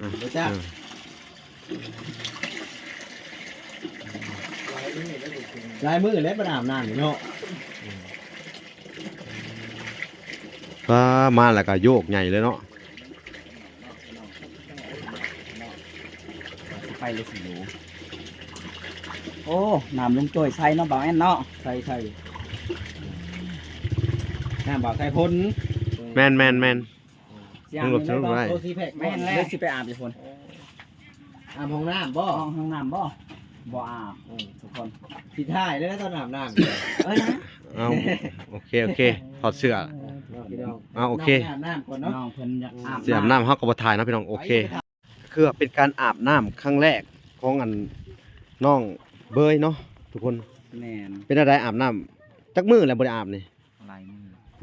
ບໍ່ຈັກ ຫຼາຍມື້ແລ້ວບໍ່ໄດ້ອາບນ້ຳນີ້ເນາະ. ປາ ມາແລ້ວກໍໂຍກໃຫຍ່ເລີຍເນາະ. ໄປເລີຍຊິໂຍ. ໂອ້ ນ້ຳລຸງໂຈ້ຍໃສ່ເນາະ ບ່າວແອນເນາະ. ໃສ່ ໃສ່ ນ້ຳບ່າວໃສ່ພົນ. ແມ່ນໆໆ. ຊິອາບ ໂຕສີ່ແພັກ ແມ່ນແລ້ວ ຊິໄປອາບຢູ່ພຸ້ນ. ອາບຫ້ອງນ້ຳບໍ່? ຫ້ອງ ຫ້ອງນ້ຳບໍ່? ບໍ່ອາບ. ເອີ ທຸກຄົນ ຊິຖ່າຍເດ້ຕອນອາບນ້ຳ. ເອີຍ ເອົາ ໂອເຄ ໂອເຄ ຖອດເສື້ອ. ເອີ ພີ່ນ້ອງ ເອົາ ໂອເຄ ອາບນ້ຳກ່ອນເນາະ. ນ້ອງເພິ່ນຢາກອາບ ຊິອາບນ້ຳ ເຮົາກໍບໍ່ຖ່າຍເນາະ ພີ່ນ້ອງ. ໂອເຄ ຄືເປັນການອາບນ້ຳຄັ້ງແລກຂອງອັນນ້ອງເບີຍເນາະ ທຸກຄົນ. ແມ່ນ. ເປັນຈັ່ງໃດ ອາບນ້ຳຈັກມື້ແລ້ວບໍ່ໄດ້ອາບນີ້? ຫຼາຍມື້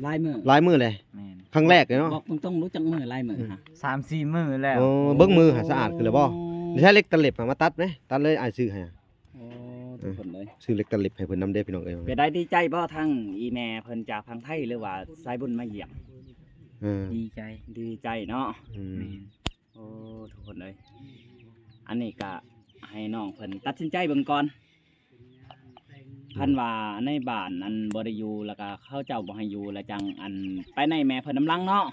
ຫຼາຍມື້ ຫຼາຍມື້ເລີຍ. ແມ່ນ. ຄັ້ງແລກເລີຍເນາະ. ບອກຕົງໆ ຮູ້ຈັກມື້ຫຼາຍມື້ ອືມ ຫະ? ສາມສີ່ມື້ແລ້ວ. ໂອ້ ເບິ່ງມືຫາສະອາດຂຶ້ນແລ້ວບໍ່? ໂອ້ ໃຊ້ເຫຼັກຕະເລັບຫາມາຕັດແມ ຕັດເລີຍ ອ້າຍຊື້ໃຫ້. ໂອ້ ທຸກຄົນເອີຍ ຊື້ເຫຼັກຕະເລັບໃຫ້ເພິ່ນນຳເດ້ ພີ່ນ້ອງເອີຍ. ເປັນໄດ ດີໃຈບໍ່ ທັງອີ່ແມ່ເພິ່ນຈາກຝັ່ງໄທ ຫຼືວ່າສາຍບຸນມາຢ້ຽມ? ເອີ ດີໃຈ ດີໃຈເນາະ. ອືມ ແມ່ນ. ໂອ້ ທຸກຄົນເອີຍ ອັນນີ້ກະໃຫ້ນ້ອງເພິ່ນຕັດສິນໃຈເບິ່ງກ່ອນ. ຄັນວ່າໃນບ້ານອັນບໍ່ໄດ້ຢູ່ ແລ້ວກະເຂົາເຈົ້າບໍ່ໃຫ້ຢູ່ ແລ້ວຈັ່ງອັນໄປໃນແມ່ເພິ່ນນຳຫຼັງເນາະ.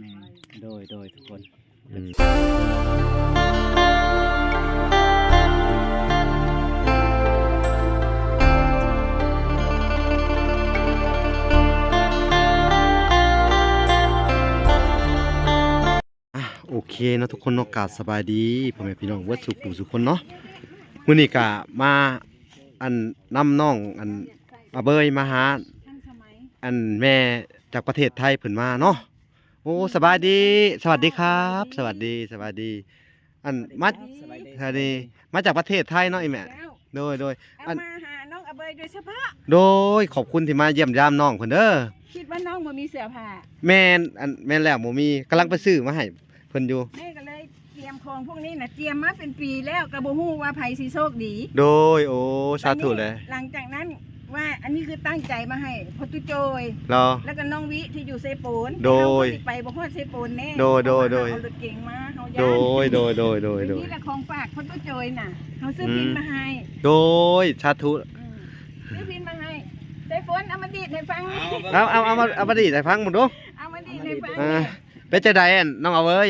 ແມ່ນ. ໂດຍ ໂດຍ ທຸກຄົນ. ອືມ ອ່ະ ໂອເຄເນາະ ທຸກຄົນເນາະ. ກາບສະບາຍດີພໍ່ແມ່ພີ່ນ້ອງເບິດສູ່ຜູ້ສູ່ຄົນເນາະ. ມື້ນີ້ກະມາອັນນຳນ້ອງອັນອາເບີຍມາຫາອັນແມ່ຈາກປະເທດໄທເພິ່ນມາເນາະ. ໂອ້ ສະບາຍດີ ສະຫວັດດີຄັບ ສະຫວັດດີ ສະຫວັດດີ. ອັນມາ ສະຫວັດດີ ມາຈາກປະເທດໄທເນາະ ອີ່ແມ່. ໂດຍ ໂດຍ ເອົາ ອັນ ມາຫານ້ອງອາເບີຍໂດຍສະເພາະ. ໂດຍ ຂອບຄຸນທີ່ມາຢ້ຽມຢາມນ້ອງເພິ່ນເດີ. ຄິດວ່ານ້ອງບໍ່ມີເສື້ອຜ້າ. ແມ່ນ ອັນ ແມ່ນແລ້ວ ບໍ່ມີ ກຳລັງໄປຊື້ມາໃຫ້ເພິ່ນຢູ່. ແມ່ກໍເລີຍຕຽມຂອງພວກນີ້ນະ ຕຽມມາເປັນປີແລ້ວ ກໍບໍ່ຮູ້ວ່າໃຜຊິໂຊກດີ. ໂດຍ ໂອ້ ສາທຸແຫຼະ. ຫຼັງຈາກນັ້ນ ວ່າອັນນີ້ຄືຕັ້ງໃຈມາໃຫ້ພໍ່ຕູ້ໂຈຍ ແລ້ວກໍນ້ອງວິທີ່ຢູ່ເຊໂປນ. ໂດຍ ເຮົາກໍຊິໄປບໍ່ຮອດເຊໂປນແນ່. ໂດຍ ໂດຍ ໂດຍ ເພາະວ່າເຮົາເອົາລົດເກັງມາ ເຮົາຢ້ານ. ໂດຍ ໂດຍ ໂດຍ ໂດຍ ໂດຍ ນີ້ລະຂອງຝາກພໍ່ຕູ້ໂຈຍນະ ເຮົາຊື້ພິນມາໃຫ້. ໂດຍ ສາທຸ. ອືມ ຊື້ພິນມາໃຫ້. ໃສ່ຝົນ ເອົາມາດີດໃຫ້ຟັງ. ເອົາ ເອົາ ເອົາມາ ເອົາມາດີດໃຫ້ຟັງເບິ່ງດູ. ເອົາມາດີດໃຫ້ຟັງ. ເອີ ເປັນຈັ່ງໃດອັນນ້ອງອາເບີຍ?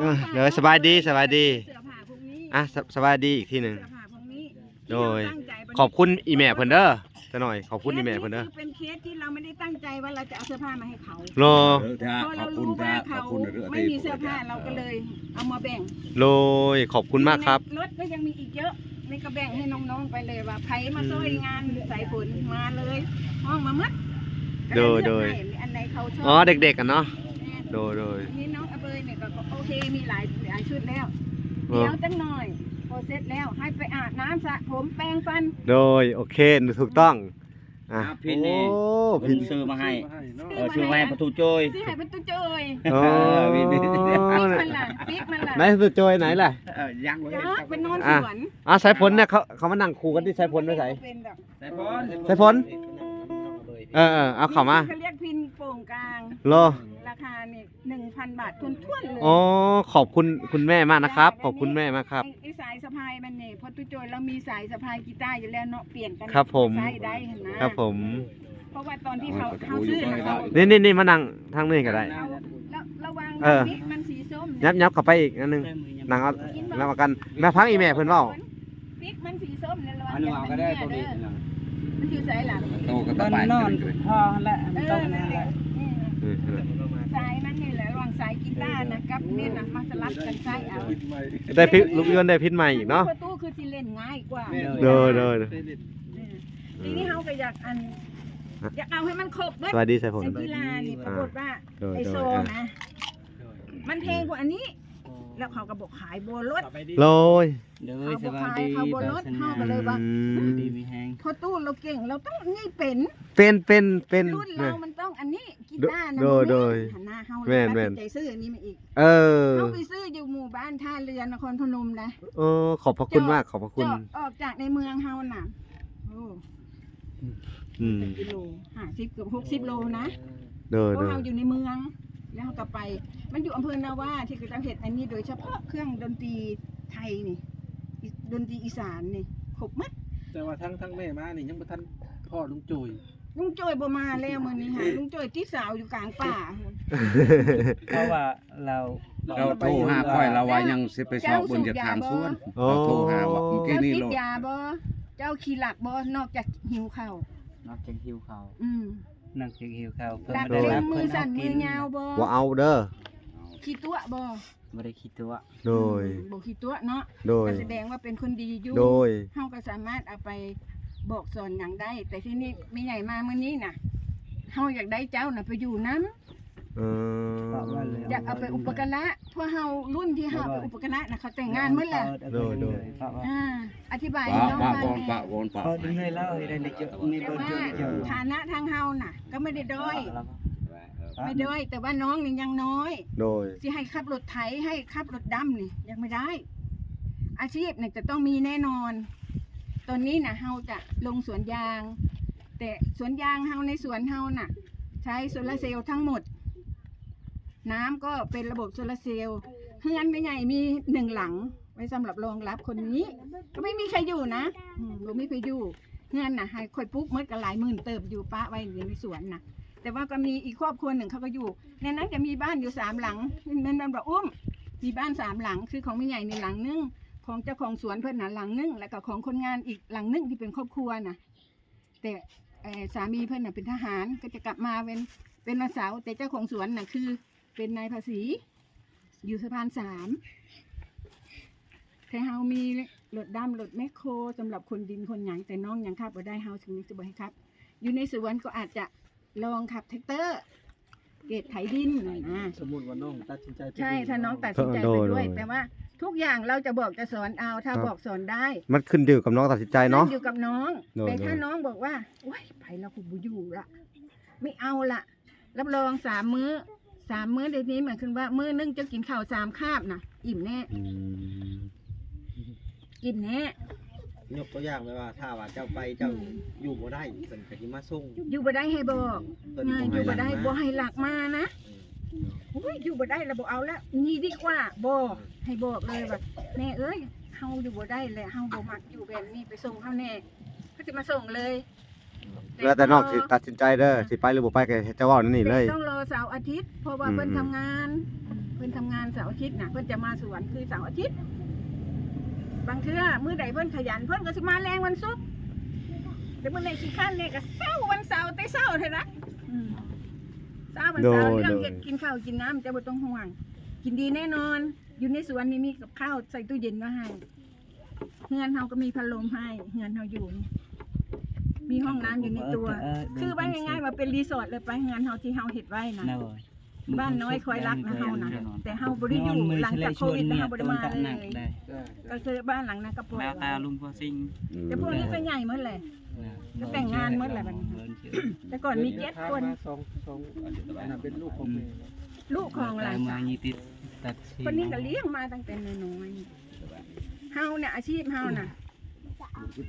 ອືມ ເອີ ເດີ ສະບາຍດີ ສະບາຍດີ. ເສື້ອຜ້າພວກນີ້ ອ່ະ ສະ ສະບາຍດີອີກທີໜຶ່ງ. ເສື້ອຜ້າພວກນີ້ ໂດຍ ທີ່ເຮົາຕັ້ງໃຈ ຂອບຄຸນອີ່ແມ່ເພິ່ນເດີ. ຈະໜ້ອຍ ຂອບຄຸນອີ່ແມ່ເພິ່ນເດີ. ເຄສນີ້ຄືເປັນເຄສທີ່ເຮົາໄມ່ໄດ້ຕັ້ງໃຈວ່າເຮົາຈະເອົາເສື້ອຜ້າມາໃຫ້ເຂົາ. ເນາະ ເພາະເຮົາຮູ້ວ່າເຂົາໄມ່ມີເສື້ອຜ້າ ເຮົາກໍເລີຍເອົາມາແບ່ງ. ໂດຍ ຂອບຄຸນມາກຄັບ. ໃນລົດກໍຍັງມີອີກເຍອະ. ນີ້ກໍແບ່ງໃຫ້ນ້ອງໆໄປເລີຍ ວ່າໃຜມາຊ່ອຍງານສາຍຝົນມາເລີຍ ຮ້ອງມາໝົດ. ໂດຍ ໂດຍ ອັນໃດເຂົາຊອບ. ອໍ ເດັກໆກັນເນາະ. ແມ່ນ ໂດຍ ໂດຍ. ອັນນີ້ນ້ອງອາເບີຍນີ້ກໍໂອເຄ ມີຫຼາຍ ຫຼາຍຊຸດແລ້ວ. ດຽວຈັກໜ້ອຍ ພໍເສັດແລ້ວ ໃຫ້ໄປອາບນ້ຳສະຜົມແປງຟັນ. ໂດຍ ໂອເຄ ຖືກຕ້ອງ. ອ່ະ ອ່າ ພິນນີ້ ໂອ້ ເພິ່ນຊື້ມາໃຫ້. ເອີ ຊື້ມາໃຫ້ພໍ່ຕູ້ໂຈຍ. ຊື້ໃຫ້ພໍ່ຕູ້ໂຈຍ. ໂອ້ ເອີ ພິນ ພິກມັນລະ ພິກມັນລະ. ໄດ້ພໍ່ຕູ້ໂຈຍໄຫນລະ? ເອີ ຍັງບໍ່ເຫັນ. ໄປນອນສວນ. ອ່າ ສາຍຝົນເນຍ ເຂົາ ເຂົາມານັ່ງຄູ່ກັນຕິ ສາຍຝົນໄປໃສ? ສາຍຝົນ ສາຍຝົນ. ເອີ ເອີ ເອົາເຂົ້າມາ. ເຂົາຮຽກພິນໂປ່ງກາງ. ເຫຼືອ ລາຄານີ້ ໜຶ່ງພັນບາດຖ້ວນໆເລີຍ. ອໍ ຂອບຄຸນຄຸນແມ່ມາກນະຄັບ. ຂອບຄຸນແມ່ມາກຄັບ. ໄອ້ ໄອ້ສາຍສະພາຍມັນນີ້ ພໍ່ຕູ້ໂຈຍລາວມີສາຍສະພາຍກີຕາຢູ່ແລ້ວເນາະ ປ່ຽນກັນ ຄັບຜົມ ໃຊ້ໄດ້ຫັ້ນນະ. ຄັບຜົມ. ເພາະວ່າຕອນທີ່ເຂົາ ເຮົາຊື້ນະ ນີ້ໆໆ ມານັ່ງທາງນີ້ກໍໄດ້. ລະ ລະຫວ່າງ ເອີ ປິກມັນສີສົ້ມ ຍັບ ຍັບເຂົ້າໄປອີກອັນໜຶ່ງ ນັ່ງເອົາ ນັ່ງເອົາກັນ. ມາຟັງອີ່ແມ່ເພິ່ນເວົ້າ. ປິກມັນສີສົ້ມໃນລະຫວ່າງ ອັນນີ້ເອົາກໍໄດ້ຕົວນີ້. ມັນຢູ່ໃສລະ? ໂຕກໍຕະປາຍ ມັນນອນພໍຫັ້ນແຫຼະ ມັນຕົກຫັ້ນແຫຼະ. ເອີ ສາຍມັນນີ້ແຫຼະ ລະຫວ່າງສາຍກີຕານະກັບນີ້ນະ ມາສະຫຼັບກັນໃຊ້ເອົາ. ໄດ້ພິນ ລູກເອື້ອນໄດ້ພິນໃໝ່ອີກເນາະ. ປະຕູຄືຊິເຫຼັ້ນງ່າຍກວ່າ. ໂດຍ ໂດຍ ໂດຍ. ເອີ ທີນີ້ເຮົາກໍຢາກອັນ ຢາກເອົາໃຫ້ມັນຄົບເບິດ. ສະບາຍດີສາຍຝົນ. ເສັ້ນກິລານີ້ປາກົດວ່າ ອ່າ ໄອ້ໂຊນະ ມັນແພງກວ່າອັນນີ້ ແລ້ວເຂົາກໍບໍ່ຂາຍ ບໍ່ລົດ. ໂດຍ ໂດຍ ສະບາຍດີ. ເຂົາບໍ່ຂາຍ ເຂົາບໍ່ລົດ ເຮົາກໍເລີຍວ່າ ອືມ ຢູ່ດີມີແຮງ. ພໍ່ຕູ້ລາວເກັ່ງ ລາວຕ້ອງນີ້ເປັນ ເປັນ ເປັນ ເປັນ ລຸ້ນລາວມັນຕ້ອງອັນນີ້ ກິຕານະ. ໂດຍ ໂດຍ ຫັ້ນນະ ເຮົາຕັດສິນໃຈຊື້ອັນນີ້ມາອີກ. ເອີ ເຮົາໄປຊື້ຢູ່ໝູ່ບ້ານທ່າເຮືອ ນະຄອນພະນົມນະ. ເອີ ຂອບພະຄຸນມາກ ຂອບພະຄຸນ. ອອກຈາກໃນເມືອງເຮົານະ ໂອ້ ອືມ ກິໂລ ຫ້າສິບ ເກືອບຫົກສິບໂລນະ. ໂດຍ ໂດຍ ເຮົາຢູ່ໃນເມືອງ. ແລ້ວເຮົາກໍໄປ ມັນຢູ່ອຳເພີນາວາ ທີ່ເຂົາເຈົ້າເຮັດອັນນີ້ໂດຍສະເພາະ ເຄື່ອງດົນຕີໄທນີ້ ດົນຕີອີສານນີ້ ຄົບໝົດ. ແຕ່ວ່າທັງ ທັງແມ່ມານີ້ຍັງບໍ່ທັນພໍ້ລຸງໂຈຍ. ລຸງໂຈຍບໍ່ມາແລ້ວມື້ນີ້ຫາ ລຸງໂຈຍຕິດສາວຢູ່ກາງປ່າ. ເພາະວ່າລາວ ລາວໂທຫາຂ້ອຍ ລາວວ່າຍັງຊິໄປຊອກເບິ່ງຈາກທາງສວນ. ໂອ້ ລາວໂທຫາວ່າ ເມື່ອກີ້ນີ້ ເຈົ້າຕິດຢາບໍ່? ເຈົ້າຂີ້ລັກບໍ່? ນອກຈາກຫິວເຂົ້າ ນອກຈາກຫິວເຂົ້າ ອືມ ນອກຈາກຫິວເຂົ້າ ລັກເລັງມືສັ້ນມືຍາວບໍ່? ບໍ່ເອົາເດີ. ຂີ້ຕົວະບໍ່? ບໍ່ໄດ້ຂີ້ຕົວະ. ໂດຍ ອືມ ບໍ່ຂີ້ຕົວະເນາະ. ໂດຍ ກໍສະແດງວ່າເປັນຄົນດີຢູ່. ໂດຍ ເຮົາກໍສາມາດເອົາໄປບອກສອນຫຍັງໄດ້ ແຕ່ທີນີ້ແມ່ໃຫຍ່ມາມື້ນີ້ນະ ເຮົາຢາກໄດ້ເຈົ້ານະໄປຢູ່ນຳ. ເອີ ຢາກເອົາໄປອຸປະກາລະ ພວກເຮົາລຸ້ນທີ່ເຮົາເອົາໄປອຸປະກາລະນະ ເຂົາແຕ່ງງານໝົດແລ້ວ. ໂດຍ ໂດຍ ອາ ອະທິບາຍໃຫ້ນ້ອງຟັງແດ່. ເພາະວ່າຖານະທາງເຮົານະ ກໍບໍ່ໄດ້ດ້ອຍ ບໍ່ໄດ້ດ້ອຍ ແຕ່ວ່ານ້ອງນີ້ຍັງນ້ອຍ. ໂດຍ ຊິໃຫ້ຂັບລົດໄຖ ໃຫ້ຂັບລົດດຳນີ້ຍັງບໍ່ໄດ້. ອາຊີບນີ້ຈະຕ້ອງມີແນ່ນອນ. ຕອນນີ້ນະ ເຮົາຈະລົງສວນຢາງ ແຕ່ສວນຢາງເຮົາ ໃນສວນເຮົານະ ໃຊ້ໂຊລາເຊວທັງໝົດ. ນ້ຳກໍເປັນລະບົບໂຊລາເຊວ. ເຮືອນແມ່ໃຫຍ່ມີໜຶ່ງຫຼັງ ໄວ້ສຳລັບຮອງຮັບຄົນນີ້ ກໍໄມ່ມີໃຜຢູ່ນະ. ອືມ ບໍ່ມີໃຜຢູ່. ເຮືອນນະ ໃຫ້ຂ້ອຍປຸກໝົດກໍຫຼາຍໝື່ນເຕີບຢູ່ ປະໄວ້ຢູ່ໃນສວນນະ. ແຕ່ວ່າກໍມີອີກຄອບຄົວໜຶ່ງ ເຂົາກໍຢູ່ໃນນັ້ນ. ຈະມີບ້ານຢູ່ສາມຫຼັງ ແມ່ນ ແມ່ນບໍ່ອຸ້ມ? ມີບ້ານສາມຫຼັງ ຄືຂອງແມ່ໃຫຍ່ນີ້ຫຼັງໜຶ່ງ, ຂອງເຈົ້າຂອງສວນເພິ່ນນະຫຼັງໜຶ່ງ ແລ້ວກໍຂອງຄົນງານອີກຫຼັງໜຶ່ງ ທີ່ເປັນຄອບຄົວນະ. ແຕ່ ເອີ ສາມີເພິ່ນນະເປັນທະຫານ ກໍຈະກັບມາເປັນ ເປັນວັນເສົາ. ແຕ່ເຈົ້າຂອງສວນນະ ຄືເປັນນາຍພາສີ ຢູ່ສະພານສາມ. ແຕ່ເຮົາມີລົດດຳ ລົດແມັກໂຄສຳລັບຂົນດິນຂົນຫຍັງ, ແຕ່ນ້ອງຍັງຂັບບໍ່ໄດ້ ເຮົາຈຶ່ງຈະບໍ່ໃຫ້ຂັບ. ຢູ່ໃນສວນກໍອາດຈະລອງຂັບແທັກເຕີ ເກດໄຖດິນນະ. ສົມມຸດວ່ານ້ອງຕັດສິນໃຈໄປ ໃຊ່ ຖ້ານ້ອງຕັດສິນໃຈໄປດ້ວຍ ໂດຍ ແຕ່ວ່າທຸກຢ່າງເຮົາຈະບອກຈະສອນເອົາ ຖ້າບອກສອນໄດ້. ມັນຂຶ້ນຢູ່ກັບນ້ອງຕັດສິນໃຈເນາະ ຂຶ້ນຢູ່ກັບນ້ອງ. ໂດຍ ແຕ່ຖ້ານ້ອງບອກວ່າ ໂອ້ຍ ໄປແລ້ວ ກູບໍ່ຢູ່ລະ ໄມ່ເອົາລະ ຮັບຮອງສາມມື້ ສາມມື້ດຽວນີ້ ໝາຍຄວາມວ່າມື້ໜຶ່ງເຈົ້າກິນເຂົ້າສາມຄາບນະ ອີ່ມແນ່. ອືມ ອີ່ມແນ່. ຍົກຕົວຢ່າງແບບວ່າ ຖ້າວ່າເຈົ້າໄປ ເຈົ້າ ອືມ ຢູ່ບໍ່ໄດ້ ເພິ່ນກໍຊິມາສົ່ງ. ຢູ່ບໍ່ໄດ້ໃຫ້ບອກ ເພິ່ນ ເອີ ບໍ່ໃຫ້ ຢູ່ບໍ່ໄດ້ ລັກມາ ບໍ່ໃຫ້ລັກມານະ. ອືມ ໂອ້ຍ ຢູ່ບໍ່ໄດ້ລະ ບໍ່ເອົາລະ ໜີດີກວ່າ. ບໍ່ ໃຫ້ບອກເລີຍວ່າ ແມ່ເອີຍ ເຮົາຢູ່ບໍ່ໄດ້ແຫຼະ ເຮົາບໍ່ມັກຢູ່ແບບນີ້ ໄປສົ່ງເຮົາແນ່. ເພິ່ນຊິມາສົ່ງເລີຍ. ແລ້ວແຕ່ນ້ອງຊິຕັດສິນໃຈເດີ ຊິໄປຫຼືບໍ່ໄປກໍໃຫ້ເຈົ້າເວົ້າແນວນີ້ເລີຍ. ຕ້ອງລໍເສົາອາທິດ ເພາະວ່າ ອືມ ເພິ່ນທຳງານ ເພິ່ນທຳງານເສົາອາທິດນະ ເພິ່ນຈະມາສວນຄືເສົາອາທິດ. ບາງເທື່ອມື້ໃດເພິ່ນຂະຫຍັນ ເພິ່ນກໍຊິມາແລງວັນສຸກ. ແຕ່ມື້ໃດຂີ້ຄ້ານແດ່ກໍເຊົ້າວັນເສົາແຕ່ເຊົ້າເທື່ອນະ. ອືມ ເຊົ້າວັນເສົາ ໂດຍ ເລື່ອງເຮັດ ໂດຍ ກິນເຂົ້າກິນນ້ຳ ເຈົ້າບໍ່ຕ້ອງຫ່ວງ ກິນດີແນ່ນອນ. ຢູ່ໃນສວນນີ້ມີກັບຂ້າວໃສ່ຕູ້ເຢັນໄວ້ໃຫ້. ເຮືອນເຮົາກໍມີພັດລົມໃຫ້ ເຮືອນເຮົາຢູ່ນີ້ ມີຫ້ອງນ້ຳຢູ່ໃນຕົວ. ເອີ ເອີ ຄືວ່າງ່າຍໆວ່າເປັນຣີສອດເລີຍໄປ ເຮືອນເຮົາທີ່ເຮົາເຮັດໄວ້ນະ. ໂດຍ ບ້ານນ້ອຍຄອຍລັກນະເຮົານະ ແຕ່ເຮົາບໍ່ໄດ້ຢູ່ ຫຼັງຈາກໂຄວິດເຮົາບໍ່ໄດ້ມາເລີຍ. ກໍຄືບ້ານຫຼັງນັ້ນກໍປ່ອຍ ແລ້ວແຕ່ລຸງພໍຊິງ. ອືມ ແຕ່ພວກນີ້ກໍໃຫຍ່ໝົດແຫຼະ ກໍແຕ່ງງານໝົດແຫຼະບັດນີ້. ແຕ່ກ່ອນມີເຈັດຄົນ ສອງ ສອງ ອັນນັ້ນເປັນລູກຂອງແມ່ ລູກຂອງຫຼານສາວ ຄົນນີ້ກໍລ້ຽງມາຕັ້ງແຕ່ນ້ອຍໆ. ເຮົານະ ອາຊີບເຮົານະ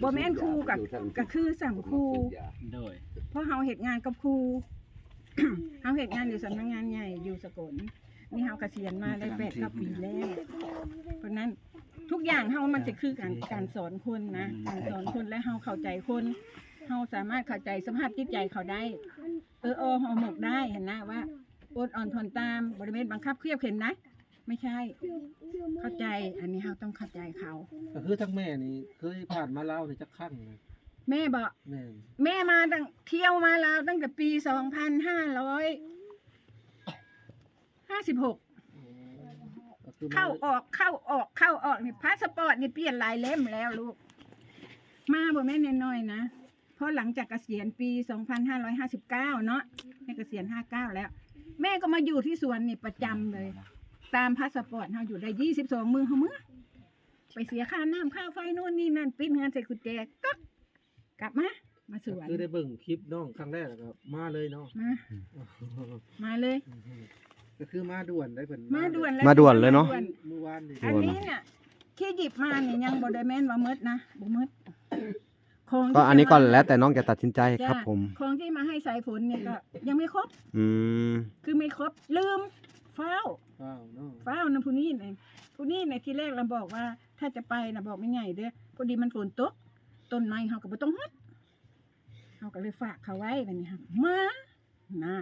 ບໍ່ແມ່ນຄູ ກໍ ກໍຄືສ່ຳຄູ. ໂດຍ ເພາະເຮົາເຮັດງານກັບຄູ ເຮົາເຮັດງານຢູ່ສຳນັກງານໃຫຍ່ຢູ່ສະກົນ. ນີ້ເຮົາກະສຽນມາໄດ້ແປດເກົ້າປີແລ້ວ. ເພາະນັ້ນທຸກຢ່າງເຮົາມັນຈະຄືການ ການສອນຄົນນະ ການສອນຄົນ ແລະ ເຮົາເຂົ້າໃຈຄົນ ເຮົາສາມາດເຂົ້າໃຈສະພາບຈິດໃຈເຂົາໄດ້. ເອີ ອໍ ຫໍໝົກໄດ້ຫັ້ນນະ ວ່າອົດອອນທົນຕາມ ບໍ່ໄດ້ແມ່ນບັງຄັບຄຽບເຂັນນະ. ໄມ່ໃຊ່ ເຂົ້າໃຈ ອັນນີ້ເຮົາຕ້ອງເຂົ້າໃຈເຂົາ. ກໍຄືທາງແມ່ນີ້ເຄີຍຜ່ານມາລາວນີ້ຈັກຄັ້ງນະ? ແມ່ບໍ? ແມ່ນ ແມ່ມາຕັ້ງ ທ່ຽວມາລາວຕັ້ງແຕ່ປີສອງພັນຫ້າຮ້ອຍຫ້າສິບຫົກ. ອໍ ກໍຄືມາ ເຂົ້າອອກ ເຂົ້າອອກ ເຂົ້າອອກນີ້ ພາສະປອດນີ້ປ່ຽນຫຼາຍເຫຼັ້ມແລ້ວລູກ. ມາບໍ່ແມ່ນນ້ອຍໆນະ. ພໍຫຼັງຈາກກະສຽນປີສອງພັນຫ້າຮ້ອຍຫ້າສິບເກົ້າເນາະ ແມ່ກະສຽນຫ້າເກົ້າແລ້ວ ແມ່ກໍມາຢູ່ທີ່ສວນນີ້ປະຈຳເລີຍ. ຕາມພາສະປອດເຮົາຢູ່ໄດ້ຊາວສອງມື້ ເຮົາເມືອ ໄປເສຍຄ່ານ້ຳຄ່າໄຟໂນ່ນນີ້ນັ້ນ ປິດເຮືອນໃສ່ກຸນແຈ ກັບ ກັບມາ ມາສວນ. ຄືໄດ້ເບິ່ງຄລິບນ້ອງຄັ້ງແລກ ແລ້ວກໍມາເລີຍເນາະ. ມາ ມາເລີຍ ກໍຄືມາດ່ວນໄດ໋ ເພິ່ນ ມາດ່ວນເລີຍ ມາດ່ວນເລີຍເນາະ. ມື້ວານນີ້ ອັນນີ້ນະ ທີ່ຫຍິບມານີ້ຍັງບໍ່ໄດ້ແມ່ນວ່າໝົດນະ ບໍ່ໝົດ. ຂ ຂອງ ກໍອັນນີ້ກໍແລ້ວແຕ່ນ້ອງຈະຕັດສິນໃຈ ຈ້ະ ຄັບຜົມ ຂອງທີ່ມາໃຫ້ສາຍຝົນນີ້ກໍຍັງໄມ່ຄົບ ອືມ ຄືໄມ່ຄົບ ລືມ ຟ້າວ ຟ້າວເນາະ ຟ້າວນຳຜູ້ນີ້ນະ ຜູ້ນີ້ນະ ທີແລກລະບອກວ່າ ຖ້າຈະໄປນະ ບອກແມ່ໃຫຍ່ເດີ ພໍດີມັນຝົນຕົກ ຕົ້ນໄມ້ເຮົາກໍບໍ່ຕ້ອງຮົດ ເຮົາກໍເລີຍຝາກເຂົາໄວ້ ບາດນີ້ເຮົາມາ ນະ